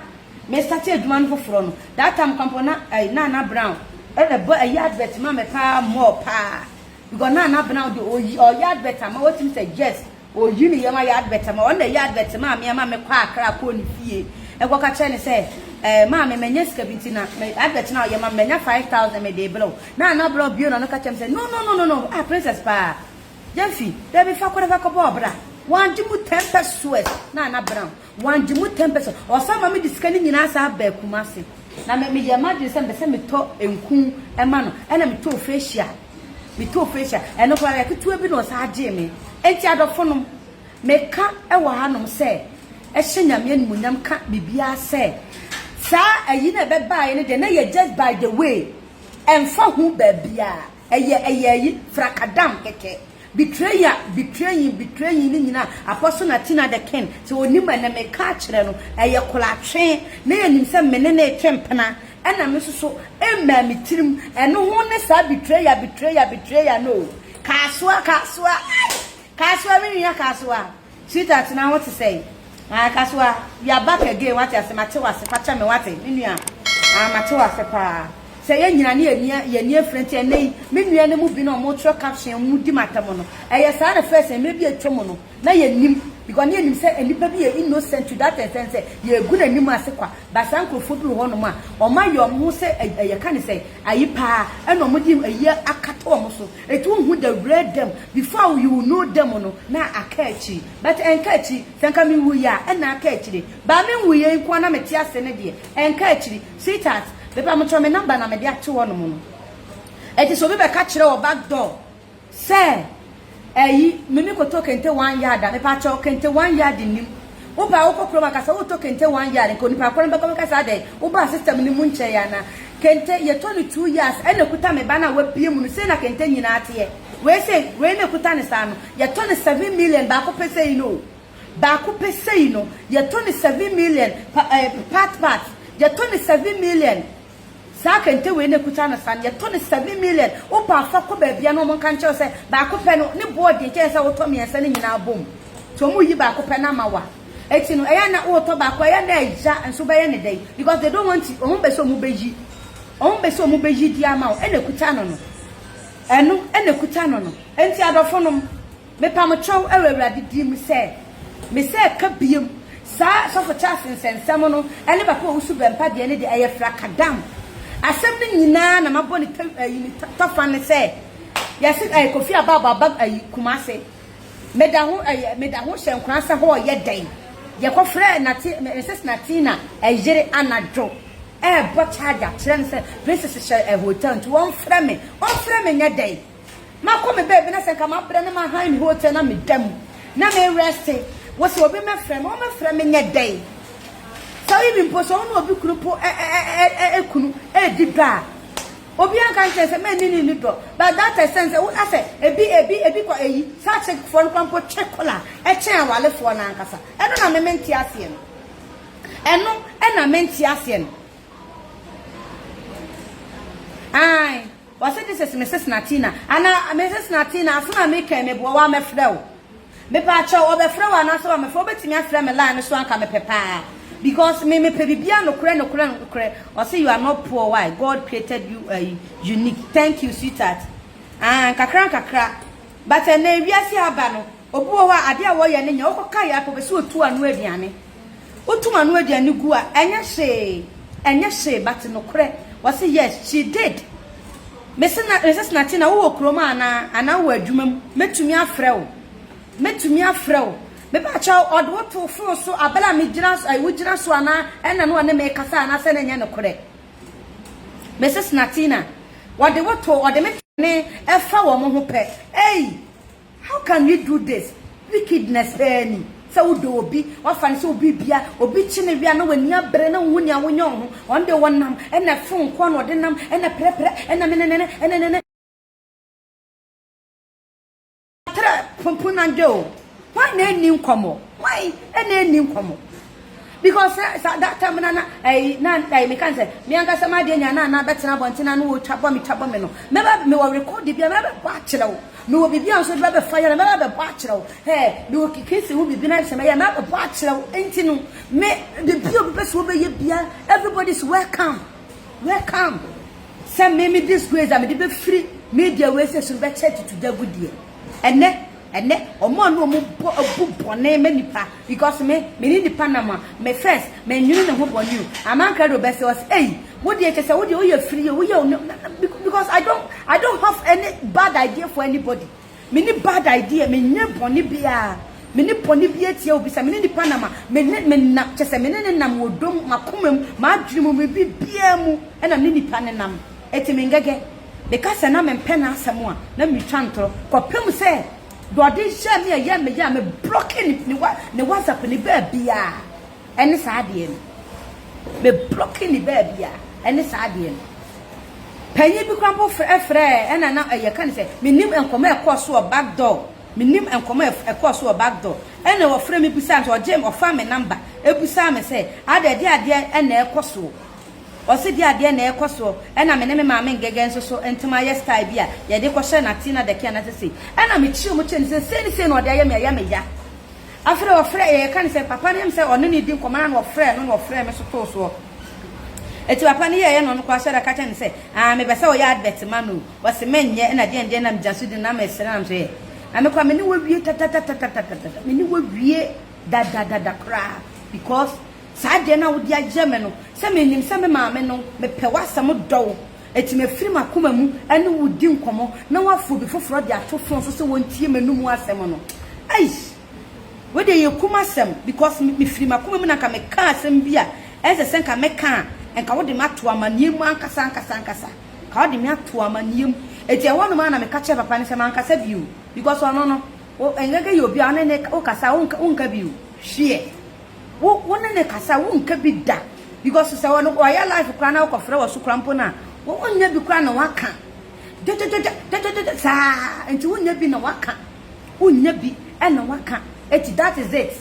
S2: Me starte adwuma no foforɔ no, that time kora mpo na ɛyi Nana Brown ɛna ɛbɔ ɛyi advert ma me paa more paa. Because na Nana Brown deɛ ɔyi ɔyɛ advert ama watumi sɛ yes ɔyi ne yam ayɛ advert ama ɔno na ɛyɛ advert maa me ama mekɔ Accra kɔɔ ne fie ɛkɔka kyerɛ ne sɛ ɛɛ maame manya sika bi nti na me advert na ɔyɛ ma me manya 5000 mede rebrɛ wo. Na Nana Brown bio na ɔno ka kyerɛ me sɛ no no no no no ah princess paa Gyamfi dabi fa kɔ na fa kɔbɔ ɔbra. Wangye mu 10 pesewas na Nana Brown wangye mu 10 pesewas ɔsan ma mede sika no nyinaa saa baa Kumasi. Na me meyɛɛ m'adwene sɛ mepɛ sɛ metɔ nku ma no, ɛna metɔɔ facial. Metɔɔ facial. Ɛno koraa yɛ ketewa bi na ɔsan gyee me. Enti adɔfonom, meka wɔ hanom sɛ, ɛhyɛ Nyame animuonyam ka biribiara sɛ, saa ayi no a ɛbɛbaeɛ no deɛ, na ɛyɛ just by the way. Ɛmfa ho baabiara. Ɛyɛ ɛyɛ ayi, frakadam kɛkɛ. Betrayal, betraying, betraying ne nyinaa Apostle Natina the King sɛ onim a ɛnɛ meka akyerɛ no ɛyɛ kolatwe na yɛnim sɛ me ne no retwe mpena ɛna me nso so ɛmmaa me tirim ɛno ho ne saa betrayal, betrayal, betrayal no o Kasoa, Kasoa, ai Kasoa me nua Kasoa. Sweetheart na ho te sɛn? Ah Kasoa, we are back again wate ase, mate wase, fa kyɛ me wate, me nua. Ah mate wase paa. Sɛ yɛn nyina ne yɛn ani yɛn ani afira nti ɛnnɛ yi, me nua no mu bi na ɔmo twerɛ caption ɔmo di m'atɛm no, ɛyɛ saa na first mmerɛ bi a atwa mu no, na yɛnnim because na yɛnim sɛ nnipa bi yɛ innocent to that extent sɛ yɛregu n'anim ase kwa, but saa nkorɔfoɔ bi wɔ hɔnom a, ɔmo ayɛ ɔmo ho sɛ yɛka ne sɛn, ayi paa, ɛna ɔmo de ayi akata ɔmo so. Eti wo hu the real them before you will know them no na aka akyiri but ɛnka akyiri sɛ nka me wuiɛ a ɛna aka akyire but me nwuiɛ nkoa na mete ase no deɛ ɛnka akyiri sweetheart mepa mo kyɛw me number na mede ato hɔ nom no eti sɛ obi bɛka kyerɛ wɔ back door sɛ ɛyi me me kɔtɔ kente one yard a mepa kyɛw kente one yard nim wo paa wokɔ kurom aka sɛ wotɔ kente one yard nka onipa korɔ no bɛkɔ bɛka sɛ adɛn wobaa system no mu nkyɛe ana Kente, yɛtɔ no two yards, ɛna ɛkuta me ba no a wabue mu no, sei na kente nyinaa teɛ. Wei sei, wei na ɛkuta no saa no, yɛtɔ no 7 million baako pɛ sei no o. Baako pɛ sei no, yɛtɔ no 7 million, pa, eh, part part, yɛtɔ no 7 million. Saa kente wei na ɛkuta no saa no, yɛtɔ no 7 million. Wopɛ afa kɔ baabi a na wɔn nka nkyerɛ wo sɛ baako pɛ no, ne boɔ den kyɛn sɛ wotɔ mmiɛnsa no nyinaa bom. Nti wɔn yi baako pɛ no ama wo a. Eti no, ɛyɛ na wotɔ baako, ɛyɛ na ɛya nso bɛyɛ ne dɛn? Because they don't want you, wɔn bɛ sɛ wɔn bɛyi. Wɔn bɛ sɛ wɔn bɛyi di ama wo, ɛna ekuta no no. Ɛno ɛna ekuta no no. Enti adɔfo nom, mepam kyɛw ɛwɔ Awurade din mu sɛ, me sɛ ɛka biem, saa sɔfo Charles nsɛnsɛm no ɛne papa Owusu Bɛmpa deɛ ne deɛ ɛyɛ frakadam. Asɛm no nyinaa na mabɔ ne tɛ ɛyi ne tɔfa ne sɛ, yɛse ɛyɛ Kofi Ababɔ aba ɛyi Kumase. Meda ho ɛyɛ meda ho hyɛ nkora sɛ hɔ ɔyɛ dɛn. Yɛkɔ frɛ Nate Mrs Natina ɛyere anadwo ɛɛbɔ charger kyerɛ no sɛ Princess hyɛ ɛ hotel nti wɔnfrɛ me ɔnfrɛ me nyɛ dɛn. Makɔ me baabi na sɛ nka mabrɛ na mahan me hotel na meda mu na me reste wo sɛ obi mɛfrɛ me ɔmɛfrɛ me nyɛ dɛn. Sɛ woyi me mpo sɛ wo ne obi kunu po ɛ ɛ ɛ ɛ kunu ɛɛdi dɔ a Obiara nka nkyerɛ sɛ mɛnni ne ni dɔ but that extent sɛ wo asɛ ebi ebi ebi kɔ eyi saa chick foɔ no kora mpo twe kola ɛkyɛn awalefoɔ no ankasa ɛno na me mente aseɛ no ɛno ɛna mente aseɛ no ae wɔsɛ this is Mrs. Natina ana Mrs. Natina asɛm a meka meboa wa mɛfrɛ wo Mepaakyɛw, ɔbɛfrɛ wo anaasɛ wamɛfrɛ wo, wobɛtumi afrɛ me line no so anka mepɛ paa because me mepɛ biribiara nokorɛ nokorɛ nokorɛ. Ɔse you are not poor why God created you uh, unique. Thank you sweetheart. Ah, nkakra nkakra. But ɛnɛ wiase aba no, obi wɔ hɔ a adeɛ a wɔyɛ no nyɛ wokɔka yɛ apɛ ɔbɛsɛ otu ano aduane. Wotum ano aduane gu a ɛnyɛ hwee, ɛnyɛ hwee but nokorɛ. Wɔse yes, she did. Mese na Mrs. Natina wowɔ kurom anaa anaa wowɔ adwuma mu mɛtumi afrɛ wo mɛtumi afrɛ wo mepakyɛw ɔde wo too fon so abere a megyina so ayi wogyina so anaa ɛna no ɔne me kasa anaa sɛ na ɛnyɛ nokorɛ Mrs. Natina wɔde wo too ɔde me ne ɛfa wɔn ho pɛ ei How can we do this? Wickedness paa ni. Sɛ wodɔ obi, wafa no sɛ obi bia, obi kye ne wia na w'ani abere na wohu nea wonyɛ wo ho. Ɔno deɛ wɔnam, ɛna phone nkoa na ɔde nam, ɛna prɛprɛ, ɛna menenene, ɛnenene. Trɛ pompunandwe o. Hwan na ɛnni nkɔmmɔ? Hwan na ɛnni nkɔmmɔ? Because sɛ sa that time na na ɛyi na ɛyi meka sɛ me ankasa m'adeɛ nya na na bɛtena abɔnten na no wɔtwa bɔ me twa bɔ me no mɛba mewɔ record bi a mɛba bɛbɔ akyerɛ wo mewɔ biribi a nso de bɛbɛfa yɛ na mɛba bɛbɔ akyerɛ wo hɛ mewɔ kikisi ho biribi na sɛ mɛyɛ mɛba bɛbɔ akyerɛ wo nti no me biribi a obi pɛ sɛ wɔbɛyɛ bia everybody is welcome welcome. Sɛ me me disgrace a mede bɛfiri media wei sɛ so no bɛkyɛ tutugya gudeɛ. Ɛnɛ, ɛnɛ, ɔmo a na ɔmo bɔ abu bɔne ma nipa because me, me ne nipa nam a, me first, me nwene ne ho bɔne o. Amankrado bɛsɛ ɔsɛ, ei, wo deɛ kyɛ sɛ wo deɛ woyɛ firi o, woyɛ o, because I don't have any bad idea for anybody. Me ne bad idea, me nye bɔne biara. Me ne bɔne bi atia obi sɛ me ne nipa nam a, me ne me nam, kyɛ sɛ me ne ne nam wɔ dom, makoma mu, m'adwene mu, me bibiara mu, ɛna me ne nipa ne nam. Eti me ngɛgɛ. Meka sɛ na mempɛ n'asɛm a, na metwa ntorɔ. Kɔpem sɛ, deɛ ɔde hyɛ me a ɛyɛ me yɛ a, me block ne WhatsApp ne baabiara. Ɛne saa adeɛ no. Me block ne baabiara. Ɛne saa adeɛ no. Panyin bi kora mpo frɛ ɛna na ɛyɛ ka ne sɛ menim nkɔmɔ a ɛkɔɔ so wɔ back door, menim nkɔmɔ a ɛkɔɔ so wɔ back door, ɛna wɔfrɛ me busaa me sɛ ɔgye ɔfa me number ebusaa me sɛ ada ɛde adeɛ ɛna ɛkɔ soɔ, ɔsi di adeɛ na ɛkɔ soɔ, ɛna me ne me maame Ngɛgɛ nso so ntoma ayɛ style bi a yɛde kɔhyɛ Natina dɛkɛ ana sese, ɛna me kyerɛ mu kyerɛ ne sɛ sei ne sei na ɔde ayɛ me, ɛyɛ me ya. Afei ɔfrɛ yɛ ka ne sɛ papa ne sɛ ɔne ne di nkɔmɔ na ɔfrɛ no na ɔfrɛ me so too soɔ. Eti papa ne yɛyɛ no, ɔno kɔ ahyɛ da ka kyerɛ ne sɛ, ah, mebɛ sɛ ɔyɛ advert ma no, wɔsi mɛnyɛ, ɛna deɛ deɛ nam gya so di na mɛsrɛ nam so yɛ na mekɔ me ne wɔ wie tatatatatata, me ne wɔ wie dadadada koraa, because saa deɛ no a wode ayɛ me no, sɛ menim sɛ me maame no mepɛ w'asɛm dɔw, eti mefiri m'akoma mu ɛne wo di nkɔmɔ na wafo bi foforɔ de ato phone so sɛ wɔntie m'anum asɛm no. Aish, wode yɛ kum asɛm because mefiri m'akoma mu na nka meka asɛm bi a ɛnsɛ sɛ nka meka a, nka wode me ato amanneɛ mu ankasa ankasa ankasa, ka wode me ato amanneɛ mu. Eti ɛhɔ nom a na meka kyerɛ papa no sɛ mankasa bio because ɔno no Ngɛgɛ yɛ obi a ɔne ne wokasa, wonka bio hweɛ, wo ne ne kasa, wonka bi da because sɛ ɔno ɔyɛ life koraa na wokɔfrɛ wɔ so koraa mpo no a, wonnya bi koraa na waka dwdwdwdwdwdwdw saa, nti wonnya bi na waka, wonnya bi ɛna waka. Eti that is it,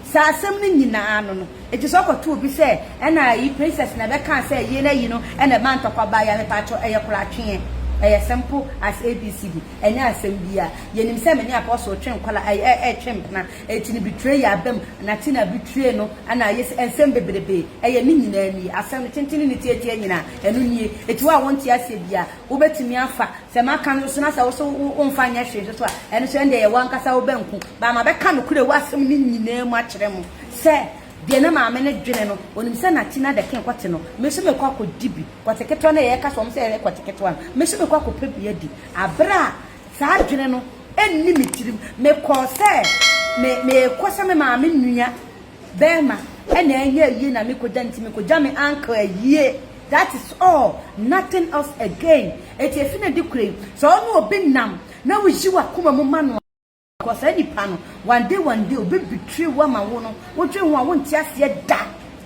S2: saa asɛm no nyinaa no. Eti sɛ ɔkɔto obi sɛ ɛna ayi Princess na ɛbɛka sɛ yie na yi no ɛna ɛma ntɔkwa ba yɛ, mepatwɔ, ɛyɛ koratweɛ, ɛyɛ simple as ABCD. Ɛnyɛ asɛm bia yɛnim sɛ me ne Apostle twe nkwala, ɛyɛ ɛtwe mpena. Eti no betray yɛ abam na ti na betray no ɛna ayɛ sɛ nsɛm bebrebe. Ɛyɛ ne nyinaa nie, asɛm no tenten ne tietie nyinaa ɛno nie. Eti wo a wonte aseɛ bia, wobɛtumi afa sɛ maka no so na sɛ wo so womfa nyɛ hwee nso so a, ɛno so ɛndeɛ yɛ wankasa wobɛnko baama bɛka nokorɛ wɔ asɛm no nyinaa mu akyerɛ mo sɛ deɛ na maame no dwene no, onim sɛ nati na dɛke kɔte no, me nso mekɔ akɔdi bi kɔte ketewa no, yɛka sɛ ɔmo sɛ yɛyɛ kɔte ketewa no, me nso mekɔ akɔpɛ bi adi abere a saa adwene no ɛnni me tirim. Mekɔɔ sɛ me mekɔ sɛ me maame nua bɛrima ɛna ɛnyɛ ayie na mekɔgya, nti mekɔgya me uncle ayie. That is all, nothing else again. Eti efi na di kura yi sɛ ɔno obi nam na woyi wakoma mu ma no kɔ saa nipa no, one day, one day obi betray wo ama wo no wodwe ho a wonte aseɛ da.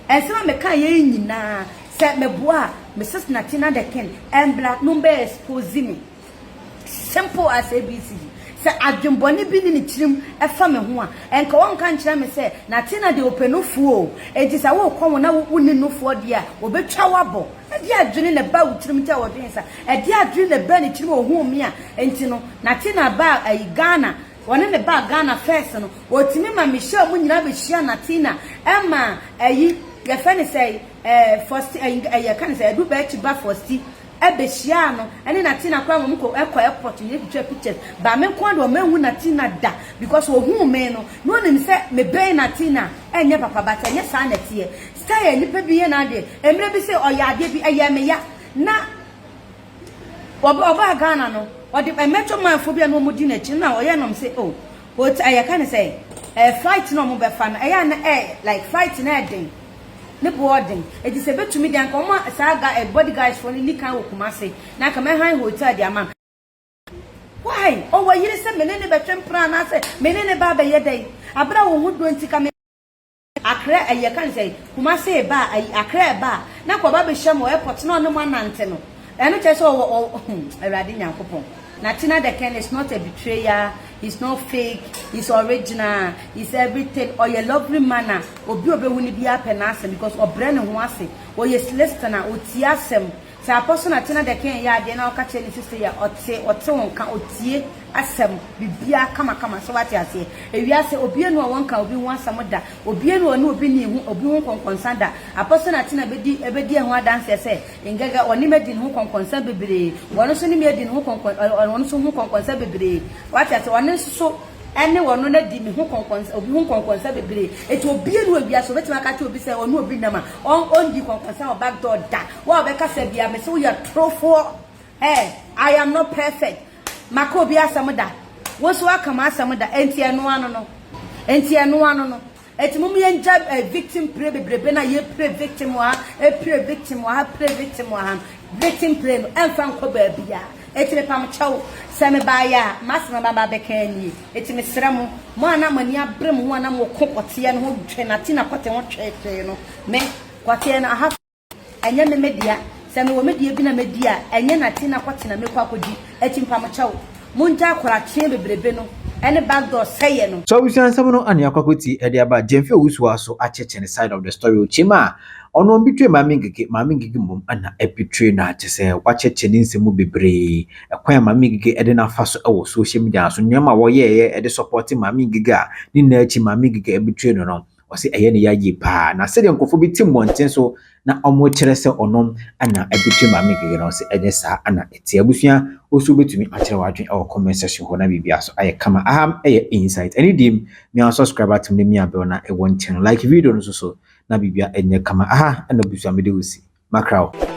S2: Ɛnsɛm a meka yɛ yi nyinaa sɛ meboa a Mrs Natina the King ɛmbla no mbɛ expose me, simple as ABCD. Sɛ adwembɔne bi ne ne tirim ɛfa me ho a, ɛnka wɔnka nkyerɛ me sɛ Natina deɛ ɔpɛ nufoɔ o, enti sɛ wokɔ wo na wonni nufoɔ deɛ a, wɔbɛtwa wabɔ. Ɛde adwene na ɛba wo tirim nti a wɔdwene sa, ɛde adwene na ɛba ne tirim a ohuu me a, nti no Natina ba ayi Ghana, wɔne ne ba Ghana first no, wɔtumi ma mehyia mu nyinaa bɛhyia Natina, ɛma ayi yɛfɛ ne sɛ first ɛyi ɛyɛ ka ne sɛ ɛdu bɛɛkyi ba first ɛbɛhyia no ɛne Natina koraa, wɔn kɔ ɛkɔ airport nyɛ twitwa pictures ba. Me nko de wɔn ehu Natina da because ohun me no na onim sɛ me bɛn Natina ɛnyɛ papa, but ɛnyɛ saa na ɛteɛ. Style nipa bi yɛ n'adeɛ mmerɛ bi sɛ ɔyɛ adeɛ bi ɛyɛ me ya na ɔbaa Ghana no, ɔde mɛtɔ manfo bi a na wɔn di n'akyi na ɔyɛ nom sɛ oh hotel, ɛyɛ ka ne sɛ flight na wɔn bɛfa no, ɛyɛ ana like flight na ɛden ne bo ɔden, eti sɛ ebetumi de anka wɔn a saa ga body guys fo no ni kan wɔ Kumase na anka mɛhan hotel de ama no. Why ɔwɔ yere sɛ mene ne bɛtwe mpena anaasɛ mene ne ba bɛyɛ dɛn abere a wɔn ho dɔ nti ka me Akra, ɛyɛ ka ne sɛ Kumase ba ayi Akra ba a na kɔ ba bɛhyia mu wɔ airport na ɔne mo anante no, ɛno kyerɛ sɛ ɔwɔ ɔ Awurade Nyankopɔn. Natina the Ken is not a betrayer, he's not fake, he's original, he's everything. Ɔyɛ lovely man a obi a ɔbɛhu no biara pɛ n'asɛm because ɔbrɛ ne ho ase, ɔyɛ listener, ɔtie asɛm. Sɛ Apostle Natena the King yɛ adeɛ na ɔka kyerɛ ne sister yi a, ɔte, ɔte wo nka, ɔtie asɛm, biribiara kamakama, so wate aseɛ? Ewiase, obie nu a wɔnka obi ho asɛm da, obie nu a ɔne obi nni ho, obi ho nkɔnkɔnsa da. Apostle Natena bɛdi, ɛbɛdi ɛho adanseɛ sɛ, Ngega, ɔne me adi ne ho kɔnkɔnsa bebree, ɔno nso ne me adi ne ho kɔnkɔn, ɔno nso ho kɔnkɔnsa bebree, wate aseɛ? Ɔno nso so ɛne ɔno no adi me ho kɔnkɔnsa, obi ho nkɔnkɔnsa bebree. Enti obie nu wɔ wiase, obɛtumi aka akyerɛ obi sɛ ɔne obi nam a, ɔn, ɔndi kɔnkɔnsa wɔ back door da. Wo a wobɛkasa biara, mese woyɛ torofoɔ. Hey, I am not perfect. Maka obi asɛm da. Wo nso woaka m'asɛm da. Enti ɛno ano no. Enti ɛno ano no. Enti mom yɛngya eh, victim play bebrebe na yɛ play victim wɔ ha, eh, play victim wɔ ha, play victim wɔ ha. Victim play no, ɛmfa nkɔ baabi a. Enti mepam kyɛw, sɛ mebaeɛ a, m'asɛm a maba abɛka nie. Enti mesrɛ mo, mo a na mo ani abere mo ho a na moko kɔteɛ no ho dwe nate na kɔte ho tweetwee no, me, kɔteɛ no, aha ɛnyɛ me me dea. Sɛ mewɔ me deɛ bi na mɛdi a, ɛnyɛ nate na kɔte na mɛkɔ akɔdi. Enti mpamokyɛw, mongyae koratweɛ bebrebe no ne backdoor sɛeɛ no.
S1: So abusua nsɛm no ana yɛakɔ akɔtie de aba Gyamfi Owusu aso akyɛkyɛ ne side of the story okyem a ɔno ɔmbetray Maame Ngege, Maame Ngege mmom na ɛbetray no a kyesɛ wakyɛkyɛ ne nsɛm mu bebree, ɛkwan a Maame Ngege de no afa so wɔ social media so, nneɛma a wɔyɛɛyɛ de supporte Maame Ngege a ne nyinaa akyi Maame Ngege betray no no, ɔse ɛyɛ ne ya yie paa. Na sɛdeɛ nkurɔfoɔ bi te mmɔnten so na wɔkyerɛ sɛ ɔno na ɛbetray Maame Ngege no, ɔse ɛnyɛ saa na ɛte. Abusua, wo nso wobɛtumi akyerɛ w'adwene wɔ comment section hɔ na biribiara so ayɛ kama. Aha yɛ Insight. Ɛne deɛ mia subscribe button ne mia bell na ɛwɔ nkyɛn. Like video no nso so na biribiara ɛnyɛ kama. Aha na abusua mede wo si. Makra wo.